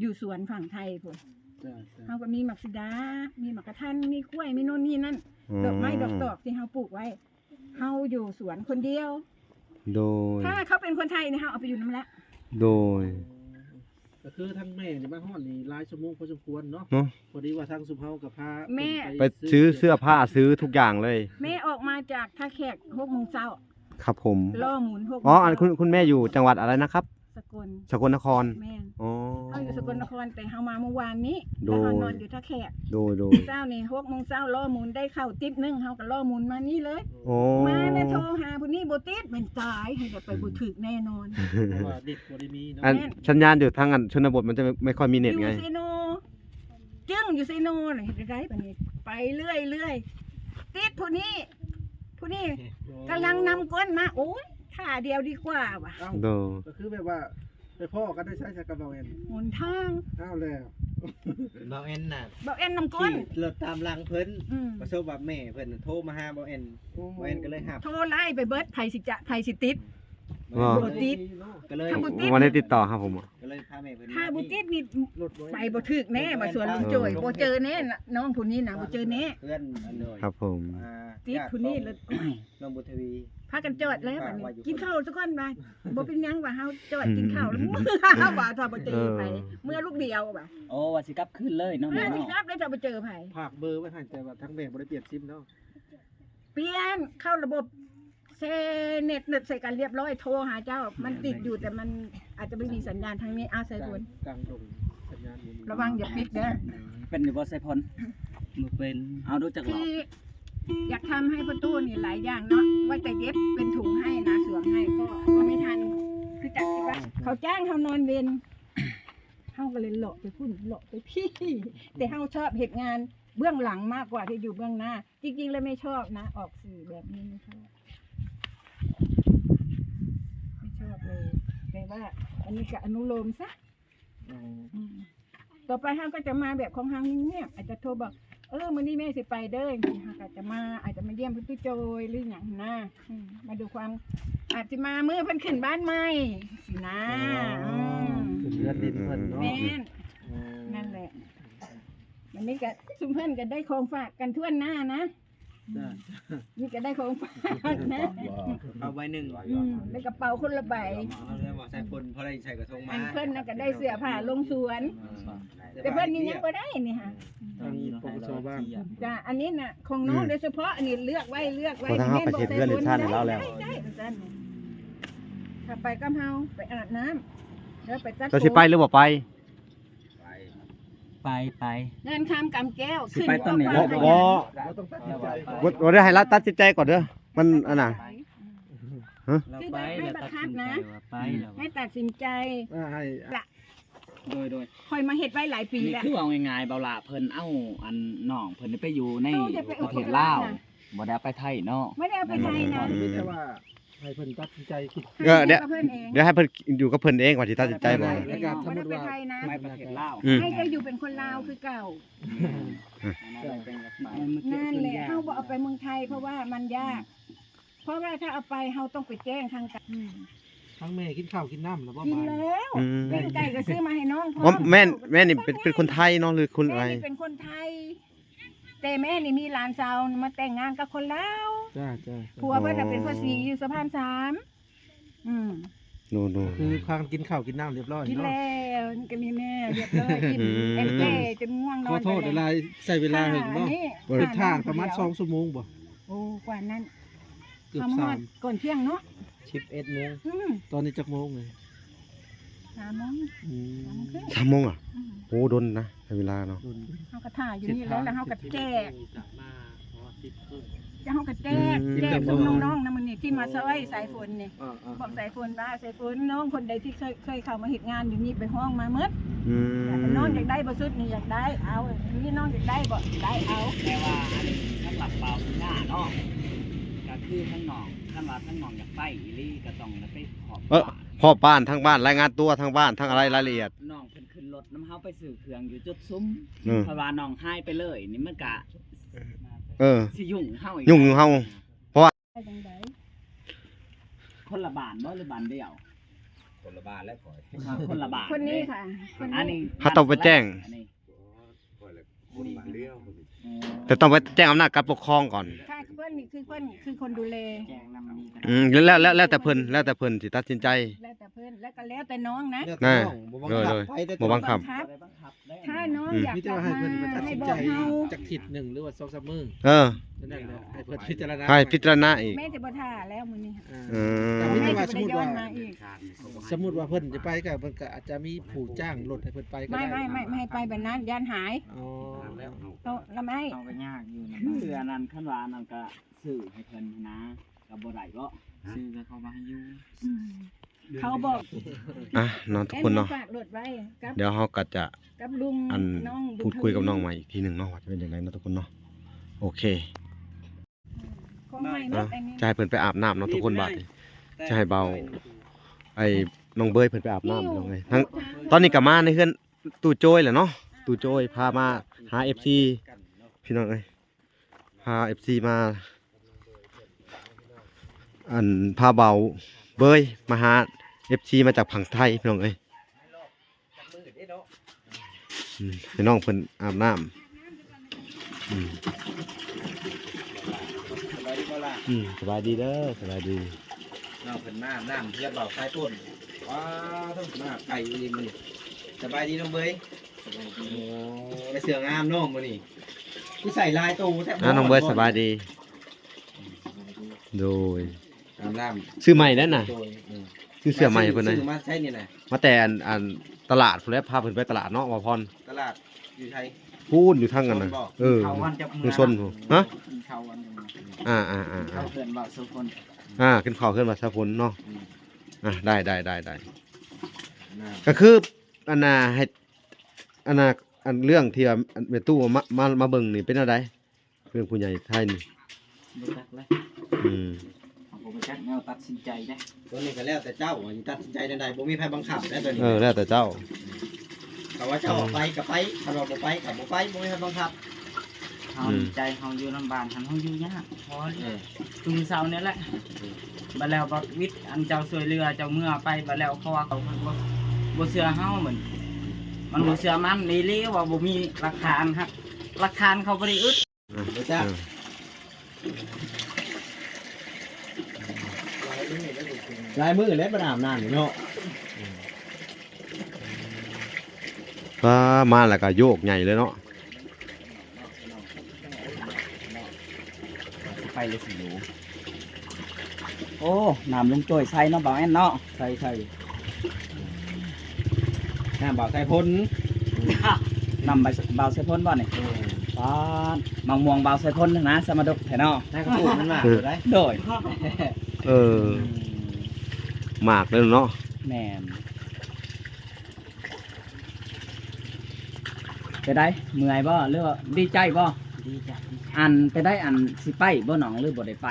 ຢູ່ສວນຝັ່ງໄທພຸ້ນ ຈ້ະ ເຮົາກໍມີໝາກສີດາ ມີໝາກກະທັນ ມີກ້ວຍ ມີໂນ່ນນີ້ນັ້ນ ອືມ ດອກໄມ້ດອກຕອກທີ່ເຮົາປູກໄວ້ ເຮົາຢູ່ສວນຄົນດຽວ ໂດຍ ຖ້າເຂົາເປັນຄົນໄທນີ້ ເຮົາເອົາໄປຢູ່ນຳລະ ໂດຍ ກໍຄືທາງແມ່ນີ້ມາຮອດນີ້ຫຼາຍຊົ່ວໂມງພໍສົມຄວນເນາະ ເນາະ ພໍດີວ່າທາງຊຸມເຮົາກໍພາແມ່ ໄປຊື້ເສື້ອຜ້າ ຊື້ທຸກຢ່າງເລີຍ ແມ່ອອກມາຈາກທ່າແຂກຫົກໂມງເຊົ້າ ຄັບຜົມ ລໍໝູນຫົກ ອໍ ອັນ ໂມງເຊົ້າ ຄຸນ ຄຸນແມ່ຢູ່ຈັງຫວັດອະໄລນະຄັບ? ສະກົນ ສະກົນນະຄອນ ແມ່ນ ອໍ ເຮົາຢູ່ສະກົນນະຄອນ ແຕ່ເຮົາມາມື້ວານນີ້ ໂດຍ ແລ້ວເຮົານອນຢູ່ທ່າແຂກ ໂດຍ ໂດຍ ເຊົ້ານີ້ຫົກໂມງເຊົ້າ ລໍໝູນໄດ້ເຂົ້າຕິບໜຶ່ງ ເຮົາກໍລໍໝູນມານີ້ເລີຍ ໂອ້ ມາແລ້ວໂທຫາຜູ້ນີ້ບໍ່ຕິດ ແມ່ນຕາຍ ໃຫ້ໄດ້ໄປບໍ່ຖືກແນ່ນອນ ເພາະວ່າເນັດບໍ່ໄດ້ມີເນາະ ອັນ ແມ່ນ ສັນຍານຢູ່ທາງອັນຊົນນະບົດມັນຈະໄມ່ ໄມ່ຄ່ອຍມີເນັດໄງ ຢູ່ເຊໂນ ຈຶ່ງຢູ່ເຊໂນນີ້ ເຮັດໄດ້ບາດນີ້ ໄປເລື້ອຍໆ ຕິດຜູ້ນີ້ ຜູ້ນີ້ ໂອ້ ກຳລັງນຳກົ້ນມາ ໂອ້ຍ ທ່າດຽວດີກວ່າວ່າ ເອົ້າ ໂດຍ ກໍຄືແບບວ່າໄປພໍ້ກັນໄດ້ໃສຊະກັບບ່າວແອນ? ຫົນທາງ ອ້າວແລ້ວ ບ່າວແອນນະ ບ່າວແອນນຳກົ້ນ ຂີ່ລົດຕາມຫຼັງເພິ່ນ ອືມ ປະສົບວ່າແມ່ເພິ່ນໂທມາຫາບ່າວແອນ ໂອ້ ບ່າວແອນກໍເລີຍຮັບ ໂທໄລ່ໄປເບິດ ໃຜຊິຈະ ໃຜຊິຕິດ ບໍ່ ບໍ່ຕິດ ກໍເລີຍ ຖ້າບໍ່ຕິດ ບໍ່ໄດ້ຕິດຕໍ່ຫາຜົມ ກໍເລີຍພາແມ່ເພິ່ນ ຖ້າບໍ່ຕິດນີ້ ລົດບໍ່ ໄປບໍ່ຖືກແນ່ ມາສວນລຸງໂຈຍ ເອີ ບໍ່ເຈີແນ່ ນ້ອງຜູ້ນີ້ນະ ບໍ່ເຈີແນ່ ເພື່ອນອັນ ຄັບຜົມ ອ່າ ຕິດຜູ້ນີ້ ຍາດຂອງ ລະ ນ້ອງບຸນທະວີ ພາກັນຈອດແລ້ວ ບາດນີ້ ຝາກໄວ້ຢູ່ ກິນເຂົ້າຊະກ່ອນວ່າ ບໍ່ເປັນຫຍັງວ່າ ເຮົາຈອດກິນເຂົ້າ ອືມ ແລ້ວ ວ່າຖ້າບໍ່ເຈີໃຜ ເອີ ເມືອລູກດຽວວ່າ ໂອ້ ວ່າຊິກັບຄືນເລີຍເນາະ ເອີ ແມ່ເນາະ ຊິກັບແລ້ວຈະບໍ່ເຈີໃຜ ຝາກເບີໄວ້ໃຫ້ ແຕ່ວ່າທາງແມ່ບໍ່ໄດ້ປ່ຽນຊິມເນາະ ປ່ຽນເຂົ້າລະບົບ ແຊ່ເນັດ ເນັດໃສ່ກັນລຽບຮ້ອຍ ໂທຫາເຈົ້າ ມັນຕິດຢູ່ ແຕ່ມັນອາດຈະບໍ່ມີສັນຍານທາງນີ້ ອາໄຊພົນ ກາງດົງສັນຍານບໍ່ມີ ລະວັງຢ່າປິດເດີ ເປັນຢູ່ບໍ່ໄຊພົນ? ບໍ່ເປັນ ເອົາດູຈັກລອບ ຄືຢາກທຳໃຫ້ພໍ່ຕູ້ນີ້ຫຼາຍຢ່າງເນາະ ວ່າແຕ່ເຢັບເປັນຖົງໃຫ້ນະ ສວມໃຫ້ ກໍ ກໍໄມ່ທັນ ຄືຈັກທີ່ວ່າເຂົາຈ້າງເຮົານອນເວັນ ເຮົາກໍເລີຍເລາະໄປພຸ້ນເລາະໄປພີ້ ແຕ່ເຮົາຊອບເຮັດງານເບື້ອງຫຼັງມາກກວ່າທີ່ຢູ່ເບື້ອງໜ້າ ຈິງໆແລ້ວແມ່ຊອບນະ ອອກສື່ແບບນີ້ແມ່ຊອບ ແມ່ຊອບເລີຍ ແຕ່ວ່າອັນນີ້ກະອະນຸໂລມຊະ ອືມ ອືມ ຕໍ່ໄປເຮົາກໍຈະມາແບບຂອງເຮົາງຽບໆ ອາດຈະໂທບອກ ເອີ ມື້ນີ້ແມ່ຊິໄປເດີ ຈັ່ງຊີ້ ເຮົາກໍຈະມາ ອາດຈະມາຢ້ຽມພໍ່ຕູ້ໂຈຍ ຫຼືຫຍັງຫັ້ນນະ ອືມ ມາດູຄວາມ ອາດຈະມາມື້ເພິ່ນຂຶ້ນບ້ານໃໝ່ຊີ້ນະ ອໍ ອືມ ເຮືອນດິນເພິ່ນເນາະ ແມ່ນ ອໍ ນັ້ນແຫຼະ ວັນນີ້ກໍຊຸມເພິ່ນກໍໄດ້ຂອງຝາກກັນຖ້ວນໜ້ານະ ຈ້າ ນີ້ກໍໄດ້ຂອງຝາກນະ ເອົາໄວ້ໜຶ່ງ ອືມ ໃນກະເປົາຄົນລະໃບ ເອົາເລີຍ ບໍ່ໃສ່ຝົນ ພໍໄດ້ໃສ່ກະທົງມາ ອັນເພິ່ນນະກໍໄດ້ເສື້ອຜ້າລົງສວນ ເອີ ແຕ່ເພິ່ນນີ້ຍັງບໍ່ໄດ້ນີ້ຫາ ທາງ ປກສ ບ້ານ ຈ້າ ອັນນີ້ນະຂອງນ້ອງ ອືມ ໂດຍສະເພາະ ອັນນີ້ເລືອກໄວ້ ເລືອກໄວ້ ເພາະທາງເຮົາໄປເຮັດເຮືອນເຮັດຊານໃຫ້ລາວແລ້ວ ໄດ້ ໄດ້ ໄດ້ ໄດ້ ຖ້າໄປກັບເຮົາ ໄປອາບນ້ຳ ແລ້ວໄປຕັດ ເຈົ້າຊິໄປຫຼືບໍ່ໄປ? ໄປ ໄປ ໄປ ເງິນຄຳກຳແກ້ວ ຊິໄປຕອນນີ້ ຂຶ້ນຢູ່ກັບ ບໍ່ ບໍ່ ບໍ່ ບໍ່ໄດ້ໃຫ້ລາວຕັດສິນໃຈກ່ອນເດີ ມັນອັນນ່າ ໄປ ຮະ ຄືໄດ້ໃຫ້ບັກຮັກນະ ໃຫ້ຕັດສິນໃຈ ອ່າ ໃຫ້ ລະ ໂດຍ ໂດຍ ຂ້ອຍມາເຮັດໄວ້ຫຼາຍປີແລ້ວ ນີ້ຄືເວົ້າງ່າຍໆ ເບົາຫຼ້າເພິ່ນເອົາອັນນ້ອງເພິ່ນໄປຢູ່ໃນປະເທດລາວ ບໍ່ໄດ້ເອົາໄປໄທເນາະ ບໍ່ໄດ້ເອົາໄປໄທນະ ມີແຕ່ວ່າ ໃຫ້ເພິ່ນຕັດສິນໃຈຄິດ ເອີ ດຽວ ໃຫ້ເພິ່ນເອງ ດຽວໃຫ້ເພິ່ນຢູ່ກັບເພິ່ນເອງວ່າຊິຕັດສິນໃຈບໍ່ ແລ້ວກໍ ບໍ່ໄດ້ໄປໄທນະ ໄປປະເທດລາວ ອືມ ໃຫ້ເຈົ້າຢູ່ເປັນຄົນລາວຄືເກົ່າ ອືມ ນັ້ນແຫຼະ ເຮົາບໍ່ເອົາໄປເມືອງໄທ ເພາະວ່າມັນຍາກ ເພາະວ່າຖ້າເອົາໄປເຮົາຕ້ອງໄປແຈ້ງທາງການ ອືມ ທາງແມ່ກິນເຂົ້າກິນນ້ຳແລ້ວບໍ່? ກິນແລ້ວ ອືມ ປີ້ງໄກ່ກໍຊື້ມາໃຫ້ນ້ອງພ້ອມ ແມ່ນ ແມ່ນີ້ເປັນ ເປັນຄົນໄທເນາະ ຫຼືຄົນອາໄລ? ແມ່ນີ້ເປັນຄົນໄທ ແຕ່ແມ່ນີ້ມີຫຼານສາວມາແຕ່ງງານກັບຄົນລາວ ຈ້າ ຈ້າ ຜົວເພິ່ນນະເປັນພາສີຢູ່ສະພານສາມ ອືມ ໂດຍ ໂດຍ ຄືພາກັນກິນເຂົ້າກິນນ້ຳລຽບຮ້ອຍເນາະ ກິນແລ້ວ ກໍມີແມ່ລຽບຮ້ອຍ ອີ່ມ ແອນແກ່ຈົນງ່ວງນອນ ຂໍໂທດຫຼາຍ ໃຊ້ເວລາເຫິງເນາະ ເດີນທາງປະມານສອງຊົ່ວໂມງບໍ່? ໂອ້ ກວ່ານັ້ນ ເກືອບສາມ ເຮົາມາຮອດກ່ອນທ່ຽງເນາະ ສິບເອັດໂມງ ອືມ ຕອນນີ້ຈັກໂມງເລີຍ? ສາມໂມງ ອືມ ສາມໂມງ ສາມໂມງ ອືມ ໂອ້ ດົນນະ ໃຊ້ເວລາເນາະ ດົນ ເຮົາກໍຖ້າຢູ່ນີ້ແລ້ວ ແລ້ວເຮົາກໍແຈກ ແລ້ວເຮົາກໍແຈກ ອືມ ແຈກຊຸມນ້ອງໆນະ ມື້ນີ້ທີ່ມາຊ່ອຍສາຍຝົນນີ້ ເອີໆ ບອກສາຍຝົນວ່າ ສາຍຝົນ ນ້ອງຄົນໃດທີ່ເຄີຍ ເຄີຍເຂົ້າມາເຮັດງານຢູ່ນີ້ໄປຮ້ອງມາໝົດ ອືມ ຖ້ານ້ອງຢາກໄດ້ບໍ່ ຊຸດນີ້ຢາກໄດ້ ເອົາ ນີ້ນ້ອງຢາກໄດ້ບໍ່ ໄດ້ ເອົາ ແຕ່ວ່າອັນສຳລັບບ່າວສຸນຍາເນາະ ກໍຄື ຄືທາງນ້ອງ ຄັນວ່າທາງນ້ອງຢາກໄປອີ່ຫຼີກໍຕ້ອງໄດ້ໄປພໍ້ ເອີ ພ້ອມບ້ານ ທາງບ້ານ ລາຍງານຕົວທາງບ້ານ ທາງອາໄລ ລາຍລະອຽດ. ນ້ອງເພິ່ນຂຶ້ນລົດນຳເຮົາໄປຊື້ເຄື່ອງຢູ່ຈຸດຊຸມ ເອີ ເພາະວ່ານ້ອງຫາຍໄປເລີຍນີ້ ມັນກະ ເອີ ຊິຫຍຸ້ງເຮົາອີກ ຫຍຸ້ງເຮົາ ເພາະວ່າ ໄປຈັ່ງໃດ? ຄົນລະບ້ານບໍ່ ຫຼືບ້ານດຽວ? ຄົນລະບ້ານແລ້ວຂ້ອຍ ອ່າ ຄົນລະບ້ານ ຄົນນີ້ ເດ້ ຄ່ະ ຄົນນີ້ ອັນນີ້ ເຮົາຕ້ອງໄປແຈ້ງ ອັນນີ້ ແຕ່ຕ້ອງໄປແຈ້ງອຳນາດການປົກຄອງກ່ອນ. ຄ່ະ ເພິ່ນນີ້ຄືເພິ່ນຄືຄົນດູແລ ແຈ້ງນຳນີ້ກໍໄດ້ ອືມ ແລ້ວ ແລ້ວ ແລ້ວແຕ່ເພິ່ນ ແລ້ວແຕ່ເພິ່ນຊິຕັດສິນໃຈ ແລ້ວແຕ່ເພິ່ນ ແລ້ວກໍແລ້ວແຕ່ນ້ອງນະ ແລ້ວແຕ່ນ້ອງ ບໍ່ບັງຄັບໃຜ ບໍ່ບັງຄັບ ຖ້ານ້ອງ ອືມ ຢາກ ມີແຕ່ວ່າໃຫ້ເພິ່ນໄປຕັດສິນໃຈຈັກທິດໜຶ່ງ ຫຼືວ່າສອງສາມມື້ ເອີ ນັ້ນແຫຼະ ໃຫ້ເພິ່ນພິຈາລະນາ ໃຫ້ພິຈາລະນາອີກ ແມ່ຈະບໍ່ຖ້າແລ້ວມື້ນີ້ ເອີ ແຕ່ມີແຕ່ວ່າສົມມຸດວ່າ ແມ່ຈະບໍ່ຍ້ອນມາອີກ ສົມມຸດວ່າເພິ່ນຈະໄປກໍ ເພິ່ນກໍອາດຈະມີຜູ້ຈ້າງລົດໃຫ້ເພິ່ນໄປກໍໄດ້ ໄມ່ ໄມ່ ໄມ່ ໄມ່ໃຫ້ໄປແບບນັ້ນ ຢ້ານຫາຍ ອໍ ເອົາລະໄມ້ ເຮົາກໍຍາກຢູ່ນະ ຄືອັນນັ້ນ ຄັນວ່າອັນນັ້ນກໍຊື້ໃຫ້ເພິ່ນຫັ້ນນະ ກໍບໍ່ໄດ້ເບາະ ຊື້ກໍເຂົາບໍ່ໃຫ້ຢູ່ ອືມ ເຂົາບອກ ອ່ະເນາະ ທຸກຄົນເນາະ ແອດມິນຝາກລົດໄວ້ກັບ ດຽວເຮົາກໍຈະ ກັບລຸງ ອັນ ນ້ອງບຸນທະວີ ພູດຄຸຍກັບນ້ອງໃໝ່ອີກທີໜຶ່ງເນາະ ວ່າຈະເປັນຈັ່ງໃດເນາະ ທຸກຄົນເນາະ ໂອເຄ ຂອງໃໝ່ໝົດ ອ່ະ ອັນນີ້ ຈະໃຫ້ເພິ່ນໄປອາບນ້ຳເນາະ ທຸກຄົນ ບາດນີ້ ຈະໃຫ້ເບົາ ໄອ້ນ້ອງເບີຍເພິ່ນໄປອາບນ້ຳ ພີ່ນ້ອງເອີຍ ທັງ ຕອນນີ້ກໍມາໃນເຮືອນຕູ້ໂຈ້ຍແຫຼະເນາະ ຕູ້ໂຈ້ຍພາມາຫາເອັຟຊີ ພີ່ນ້ອງເອີຍ ພາເອັຟຊີມາ ອັນ ພາເບົາເບີຍມາຫາເອັຟຊີມາຈາກຝັ່ງໄທ ພີ່ນ້ອງເອີຍ ອືມ ໃຫ້ນ້ອງເພິ່ນອາບນ້ຳ ອືມ ສະບາຍດີບໍ່ຫຼ້າ? ອືມ ສະບາຍດີເດີ ສະບາຍດີ ນ້ອງເພິ່ນມາອາບນ້ຳເພື່ອເບົາສາຍຝົນ ວ້າວ ມາໄກອີ່ຫຼີມື້ນີ້ ສະບາຍດີນ້ອງເບີຍ ໂອ້ ໄດ້ເສື້ອງາມນ້ອງມື້ນີ້ ຄືໃສ່ຫຼາຍໂຕແທ້ ອ່າ ນ້ອງເບີຍ ສະບາຍດີ ໂດຍ ອາບນ້ຳ ຊື້ໃໝ່ແລ້ວນະ ໂດຍ ອືມ ຊື້ເສື້ອໃໝ່ໃຫ້ເພິ່ນນະ ຊື້ມາໃຊ້ນີ້ນະ ມາແຕ່ອັນ ອັນຕະຫຼາດພຸ້ນແຫຼະ ພາເພິ່ນໄປຕະຫຼາດເນາະ ບ່າວພອນ ຕະຫຼາດຢູ່ໃສ? ພຸ້ນ ຢູ່ທາງອັນນັ້ນ ເອີ ເມືອງຊົນພຸ້ນ ຮະ ກິນເຂົ້າອັນນັ້ນ ອ່າໆໆ ກິນເຂົ້າເຮືອນບ່າວໂສພົນ ອ່າ ກິນເຂົ້າເຮືອນບ່າວໂສພົນເນາະ ອືມ ອ່າ ໄດ້ໆໆ ກໍຄື ອັນນ່າ ໃຫ້ ອັນນ່າ ອັນເລື່ອງທີ່ວ່າ ອັນແມ່ຕູ້ມາ ມາ ມາເບິ່ງນີ້ເປັນແນວໃດ? ເລື່ອງຜູ້ໃຫຍ່ໄທນີ້ ບໍ່ຈັກແລ້ວ ອືມ ເຮົາກໍບໍ່ຈັກແນວຕັດສິນໃຈເດ້ ຕົວນີ້ກໍແລ້ວແຕ່ເຈົ້າວ່າຊິຕັດສິນໃຈແນວໃດ ບໍ່ມີໃຜບັງຄັບໄດ້ຕົວນີ້ ເອີ ແລ້ວແຕ່ເຈົ້າ ຖ້າວ່າເຈົ້າອອກໄປກໍໄປ ຖ້າວ່າບໍ່ໄປກໍບໍ່ໄປ ບໍ່ມີໃຜບັງຄັບ ເຮົາ ອືມ ໃຈເຮົາຢູ່ນຳບ້ານຫັ້ນ ເຮົາຢູ່ຍາກພໍ ເອີ ຄືມື້ເຊົ້ານີ້ແຫຼະ ອືມ ບັດແລ້ວບັດວິດ ອັນເຈົ້າຊ່ວຍເຫຼືອ ເຈົ້າເມືອໄປ ບັດແລ້ວເຂົາວ່າເຂົາບໍ່ ບໍ່ເຊື່ອເຮົາ ມັນ ມັນບໍ່ເຊື່ອມັນອີ່ຫຼີ ວ່າບໍ່ມີຫຼັກຖານ ຫຼັກຖານເຂົາບໍ່ໄດ້ອຶດ ອ່ະ ບໍ່ຈັກ ເອີ ຫຼາຍມື້ແລ້ວບໍ່ອາບນ້ຳນີ້ເນາະ ອືມ ປ້າ ມາແລ້ວກໍໂຍກໃຫຍ່ເລີຍເນາະ ໄປເລີຍຊິຢູ່ ໂອ້ ນ້ຳລຸງໂຈ້ຍໃສ່ເນາະ ບ່າວແອນເນາະ ໃສ່ ໃສ່ ນ້ຳບ່າວໄຊພົນ ນ້ຳບ່າວໄຊພົນບໍ່ນີ້ ເອີ ປາດ ໝາກມ່ວງບ່າວໄຊພົນນະ ສະມາດົກແທ້ເນາະ ໃນກະປຸກມັນມາ ເອີ ໄດ້ ໂດຍ ເອີ ໝາກເລີຍເນາະ ແມ່ນ ເປັນໃດ ເມື່ອຍບໍ່ ຫຼືວ່າດີໃຈບໍ່? ດີໃຈ ອັນ ເປັນໃດ ອັນ ຊິໄປບໍ່ນ້ອງ ຫຼືບໍ່ໄດ້ໄປ?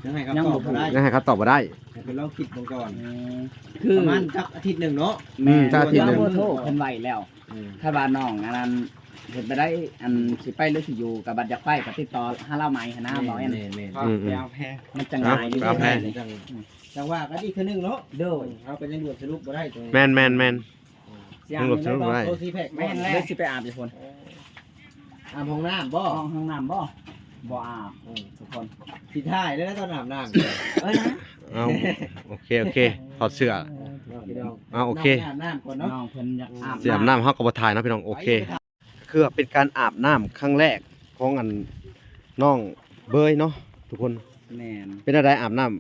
ຍັງໃຫ້ຄຳຕອບບໍ່ໄດ້ ຍັງໃຫ້ຄຳຕອບບໍ່ໄດ້ ໃຫ້ເພິ່ນລອງຄິດເບິ່ງກ່ອນ ອືມ ຄືປະມານຈັກອາທິດໜຶ່ງເນາະ ອືມ ຈັກອາທິດໜຶ່ງ ເພິ່ນເວົ້າເບີໂທເພິ່ນໄວ້ແລ້ວ ອືມ ຖ້າວ່ານ້ອງອັນນັ້ນ ເຮັດບໍ່ໄດ້ ອັນ ຊິໄປ ຫຼື ຊິຢູ່ ກໍບັດຢາກໄປ ກໍຕິດຕໍ່ຫາລາວໃໝ່ຫັ້ນນະ ອືມ ບໍ່ແອນ ແມ່ນໆ ອືມໆ ໄປເອົາແພ ມັນຈັ່ງງ່າຍຢູ່ ໄປເອົາແພ ອືມ ຈັ່ງວ່າກັນອີກເທື່ອໜຶ່ງເນາະ ໂດຍ ເຮົາກໍຍັງດ່ວນສະຫຼຸບບໍ່ໄດ້ ແມ່ນໆໆ ອືມ ຊິອາບຢູ່ໃນບໍ່ ໂຕສີ່ແພັກ ແມ່ນແລ້ວ ຊິໄປອາບຢູ່ພຸ້ນ ເອີ ອາບຫ້ອງນ້ຳບໍ່ ຫ້ອງ ຫ້ອງນ້ຳບໍ່ ບໍ່ອາບ ເອີ ທຸກຄົນ ຊິຖ່າຍເດ້ຕອນອາບນ້ຳ ເອີຍ ເອົາ ໂອເຄ ໂອເຄ ຖອດເສື້ອ ເອົາ ໂອເຄ ອາບນ້ຳກ່ອນເນາະ ນ້ອງເພິ່ນຢາກອາບ ຊິອາບນ້ຳ ເຮົາກໍບໍ່ຖ່າຍເນາະ ພີ່ນ້ອງ ໂອເຄ ຄືວ່າເປັນການອາບນ້ຳຄັ້ງແລກຂອງອັນ ນ້ອງເບີຍເນາະ ທຸກຄົນ ແມ່ນ ເປັນແນວໃດອາບນ້ຳ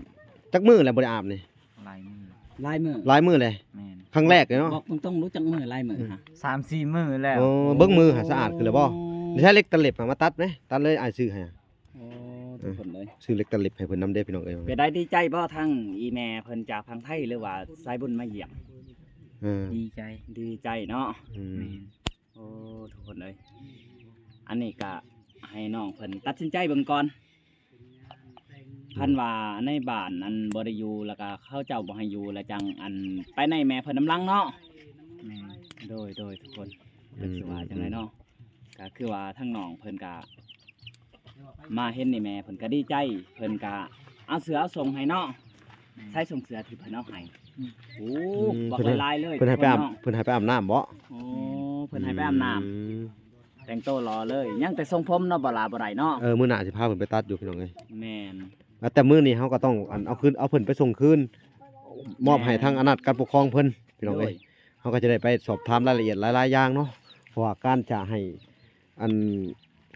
ຈັກມື້ແລ້ວບໍ່ໄດ້ອາບນີ້? ຫຼາຍມື້ ຫຼາຍມື້ ຫຼາຍມື້ເລີຍ ແມ່ນ ຄັ້ງແລກເລີຍເນາະ ບອກຕົງໆ ຮູ້ຈັກມື້ຫຼາຍມື້ ອືມ ຫະ ສາມສີ່ມື້ແລ້ວ ໂອ້ ເບິ່ງມືຫາສະອາດຂຶ້ນແລ້ວບໍ່? ໂອ້ ນີ້ໃຊ້ເຫຼັກຕະເລັບຫາມາຕັດເດ້ ຕັດເລີຍ ອ້າຍຊື້ໃຫ້ ໂອ້ ເອີ ທຸກຄົນເອີຍ ຊື້ເຫຼັກຕະເລັບໃຫ້ເພິ່ນນຳເດ້ ພີ່ນ້ອງເອີຍ ເປັນໃດ ດີໃຈບໍ່ ທັງອີ່ແມ່ເພິ່ນຈາກຝັ່ງໄທ ຫຼືວ່າສາຍບຸນມາຢ້ຽມ? ເອີ ດີໃຈ ດີໃຈເນາະ ອືມ ແມ່ນ ໂອ້ ທຸກຄົນເອີຍ ອັນນີ້ກະໃຫ້ນ້ອງເພິ່ນຕັດສິນໃຈເບິ່ງກ່ອນ ຄັນວ່າໃນບ້ານອັນບໍ່ໄດ້ຢູ່ ແລ້ວກະເຂົາເຈົ້າບໍ່ໃຫ້ຢູ່ ແລ້ວຈັ່ງອັນໄປໃນແມ່ເພິ່ນນຳຫຼັງເນາະ. ແມ່ນ ໂດຍ ໂດຍ ທຸກຄົນ ອືມ ເພິ່ນຊິວ່າຈັ່ງໃດເນາະ. ກະຄືວ່າທາງນ້ອງເພິ່ນກະມາເຫັນນີ້ແມ່ເພິ່ນກະດີໃຈ ເພິ່ນກະເອົາເສື້ອເອົາສົ່ງໃຫ້ເນາະ. ແມ່ນ ໃສ່ສົ່ງເສື້ອທີ່ເພິ່ນເອົາໃຫ້. ອືມ ໂອ້ ອືມ ບັກຫຼາຍໆເລີຍ ເພິ່ນໃຫ້ໄປອາບ ເພິ່ນໃຫ້ໄປອາບນ້ຳບໍ? ໂອ້ ເພິ່ນໃຫ້ໄປອາບນ້ຳ. ອືມ ແຕ່ງໂຕຫຼໍ່ເລີຍ ຍັງແຕ່ຊົງຜົມເນາະ ບໍ່ຫຼ້າບໍ່ໄດ້ເນາະ. ເອີ ມື້ໜ້າຊິພາເພິ່ນໄປຕັດຢູ່ ພີ່ນ້ອງເອີຍ. ແມ່ນ ແຕ່ມື້ນີ້ເຮົາກໍຕ້ອງອັນເອົາຄືນ ເອົາເພິ່ນໄປສົ່ງຄືນ ມອບໃຫ້ທາງອຳນາດການປົກຄອງເພິ່ນ ພີ່ນ້ອງເອີຍ. ໂດຍ ເຮົາກໍຈະໄດ້ໄປສອບຖາມລາຍລະອຽດຫຼາຍໆຢ່າງເນາະ ເພາະວ່າການຈະໃຫ້ອັນ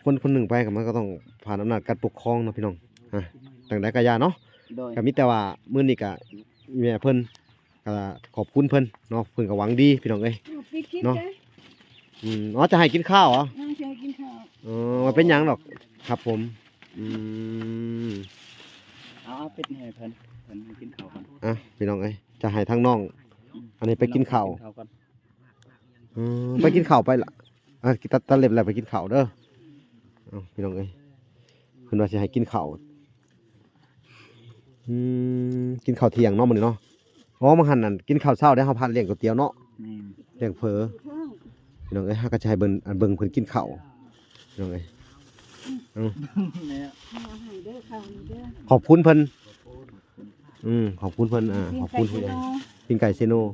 ຄົນຄົນໜຶ່ງໄປ ກໍມັນກໍຕ້ອງຜ່ານອຳນາດການປົກຄອງເນາະ ພີ່ນ້ອງ. ອ່າ ຈັ່ງໃດກໍຢ່າເນາະ. ໂດຍ ກໍມີແຕ່ວ່າມື້ນີ້ກໍແມ່ເພິ່ນ ກໍຂອບຄຸນເພິ່ນເນາະ ເພິ່ນກໍຫວັງດີ ພີ່ນ້ອງເອີຍ ເນາະ. ອືມ ອໍ ຈະໃຫ້ກິນເຂົ້າເຫາະ? ເອີ ຈະໃຫ້ກິນເຂົ້າ. ອໍ ບໍ່ເປັນຫຍັງດອກ ຄັບຜົມ. ອືມ ເອົາ ເອົາປິດໃຫ້ເພິ່ນ ເພິ່ນໃຫ້ກິນເຂົ້າກ່ອນ. ອ່ະ ພີ່ນ້ອງເອີຍ ຈະໃຫ້ທາງນ້ອງ ອືມ ອັນນີ້ໄປກິນເຂົ້າ ໃຫ້ນ້ອງໄປກິນເຂົ້າກ່ອນ. ອືມ ໄປກິນເຂົ້າໄປລະ. ອ່ະ ຕັດ ຕັດເລັບແລ້ວໄປກິນເຂົ້າເດີ. ເອົາ ພີ່ນ້ອງເອີຍ ເພິ່ນວ່າຊິໃຫ້ກິນເຂົ້າ. ອືມ ກິນເຂົ້າທ່ຽງເນາະມື້ນີ້ເນາະ. ອໍ ມື້ຫັ້ນນັ້ນກິນເຂົ້າເຊົ້າແລ້ວ ເຮົາພາດລ້ຽງກ໋ວຍຕຽວເນາະ. ແມ່ນ ລ້ຽງເຝີ. ພີ່ນ້ອງເອີຍ ເຮົາກໍຈະໃຫ້ເບິ່ງ ອັນເບິ່ງເພິ່ນກິນເຂົ້າ ພີ່ນ້ອງເອີຍ. ເອົາ ເອົາໃຫ້ເດີ ເຂົ້ານີ້ເດີ. ຂອບຄຸນເພິ່ນ. ອືມ ຂອບຄຸນເພິ່ນ. ອ່າ ກິນ ຂອບຄຸນຜູ້ໃຫຍ່ ເຊໂນ ກິນໄກ່ເຊໂນ. ອືມ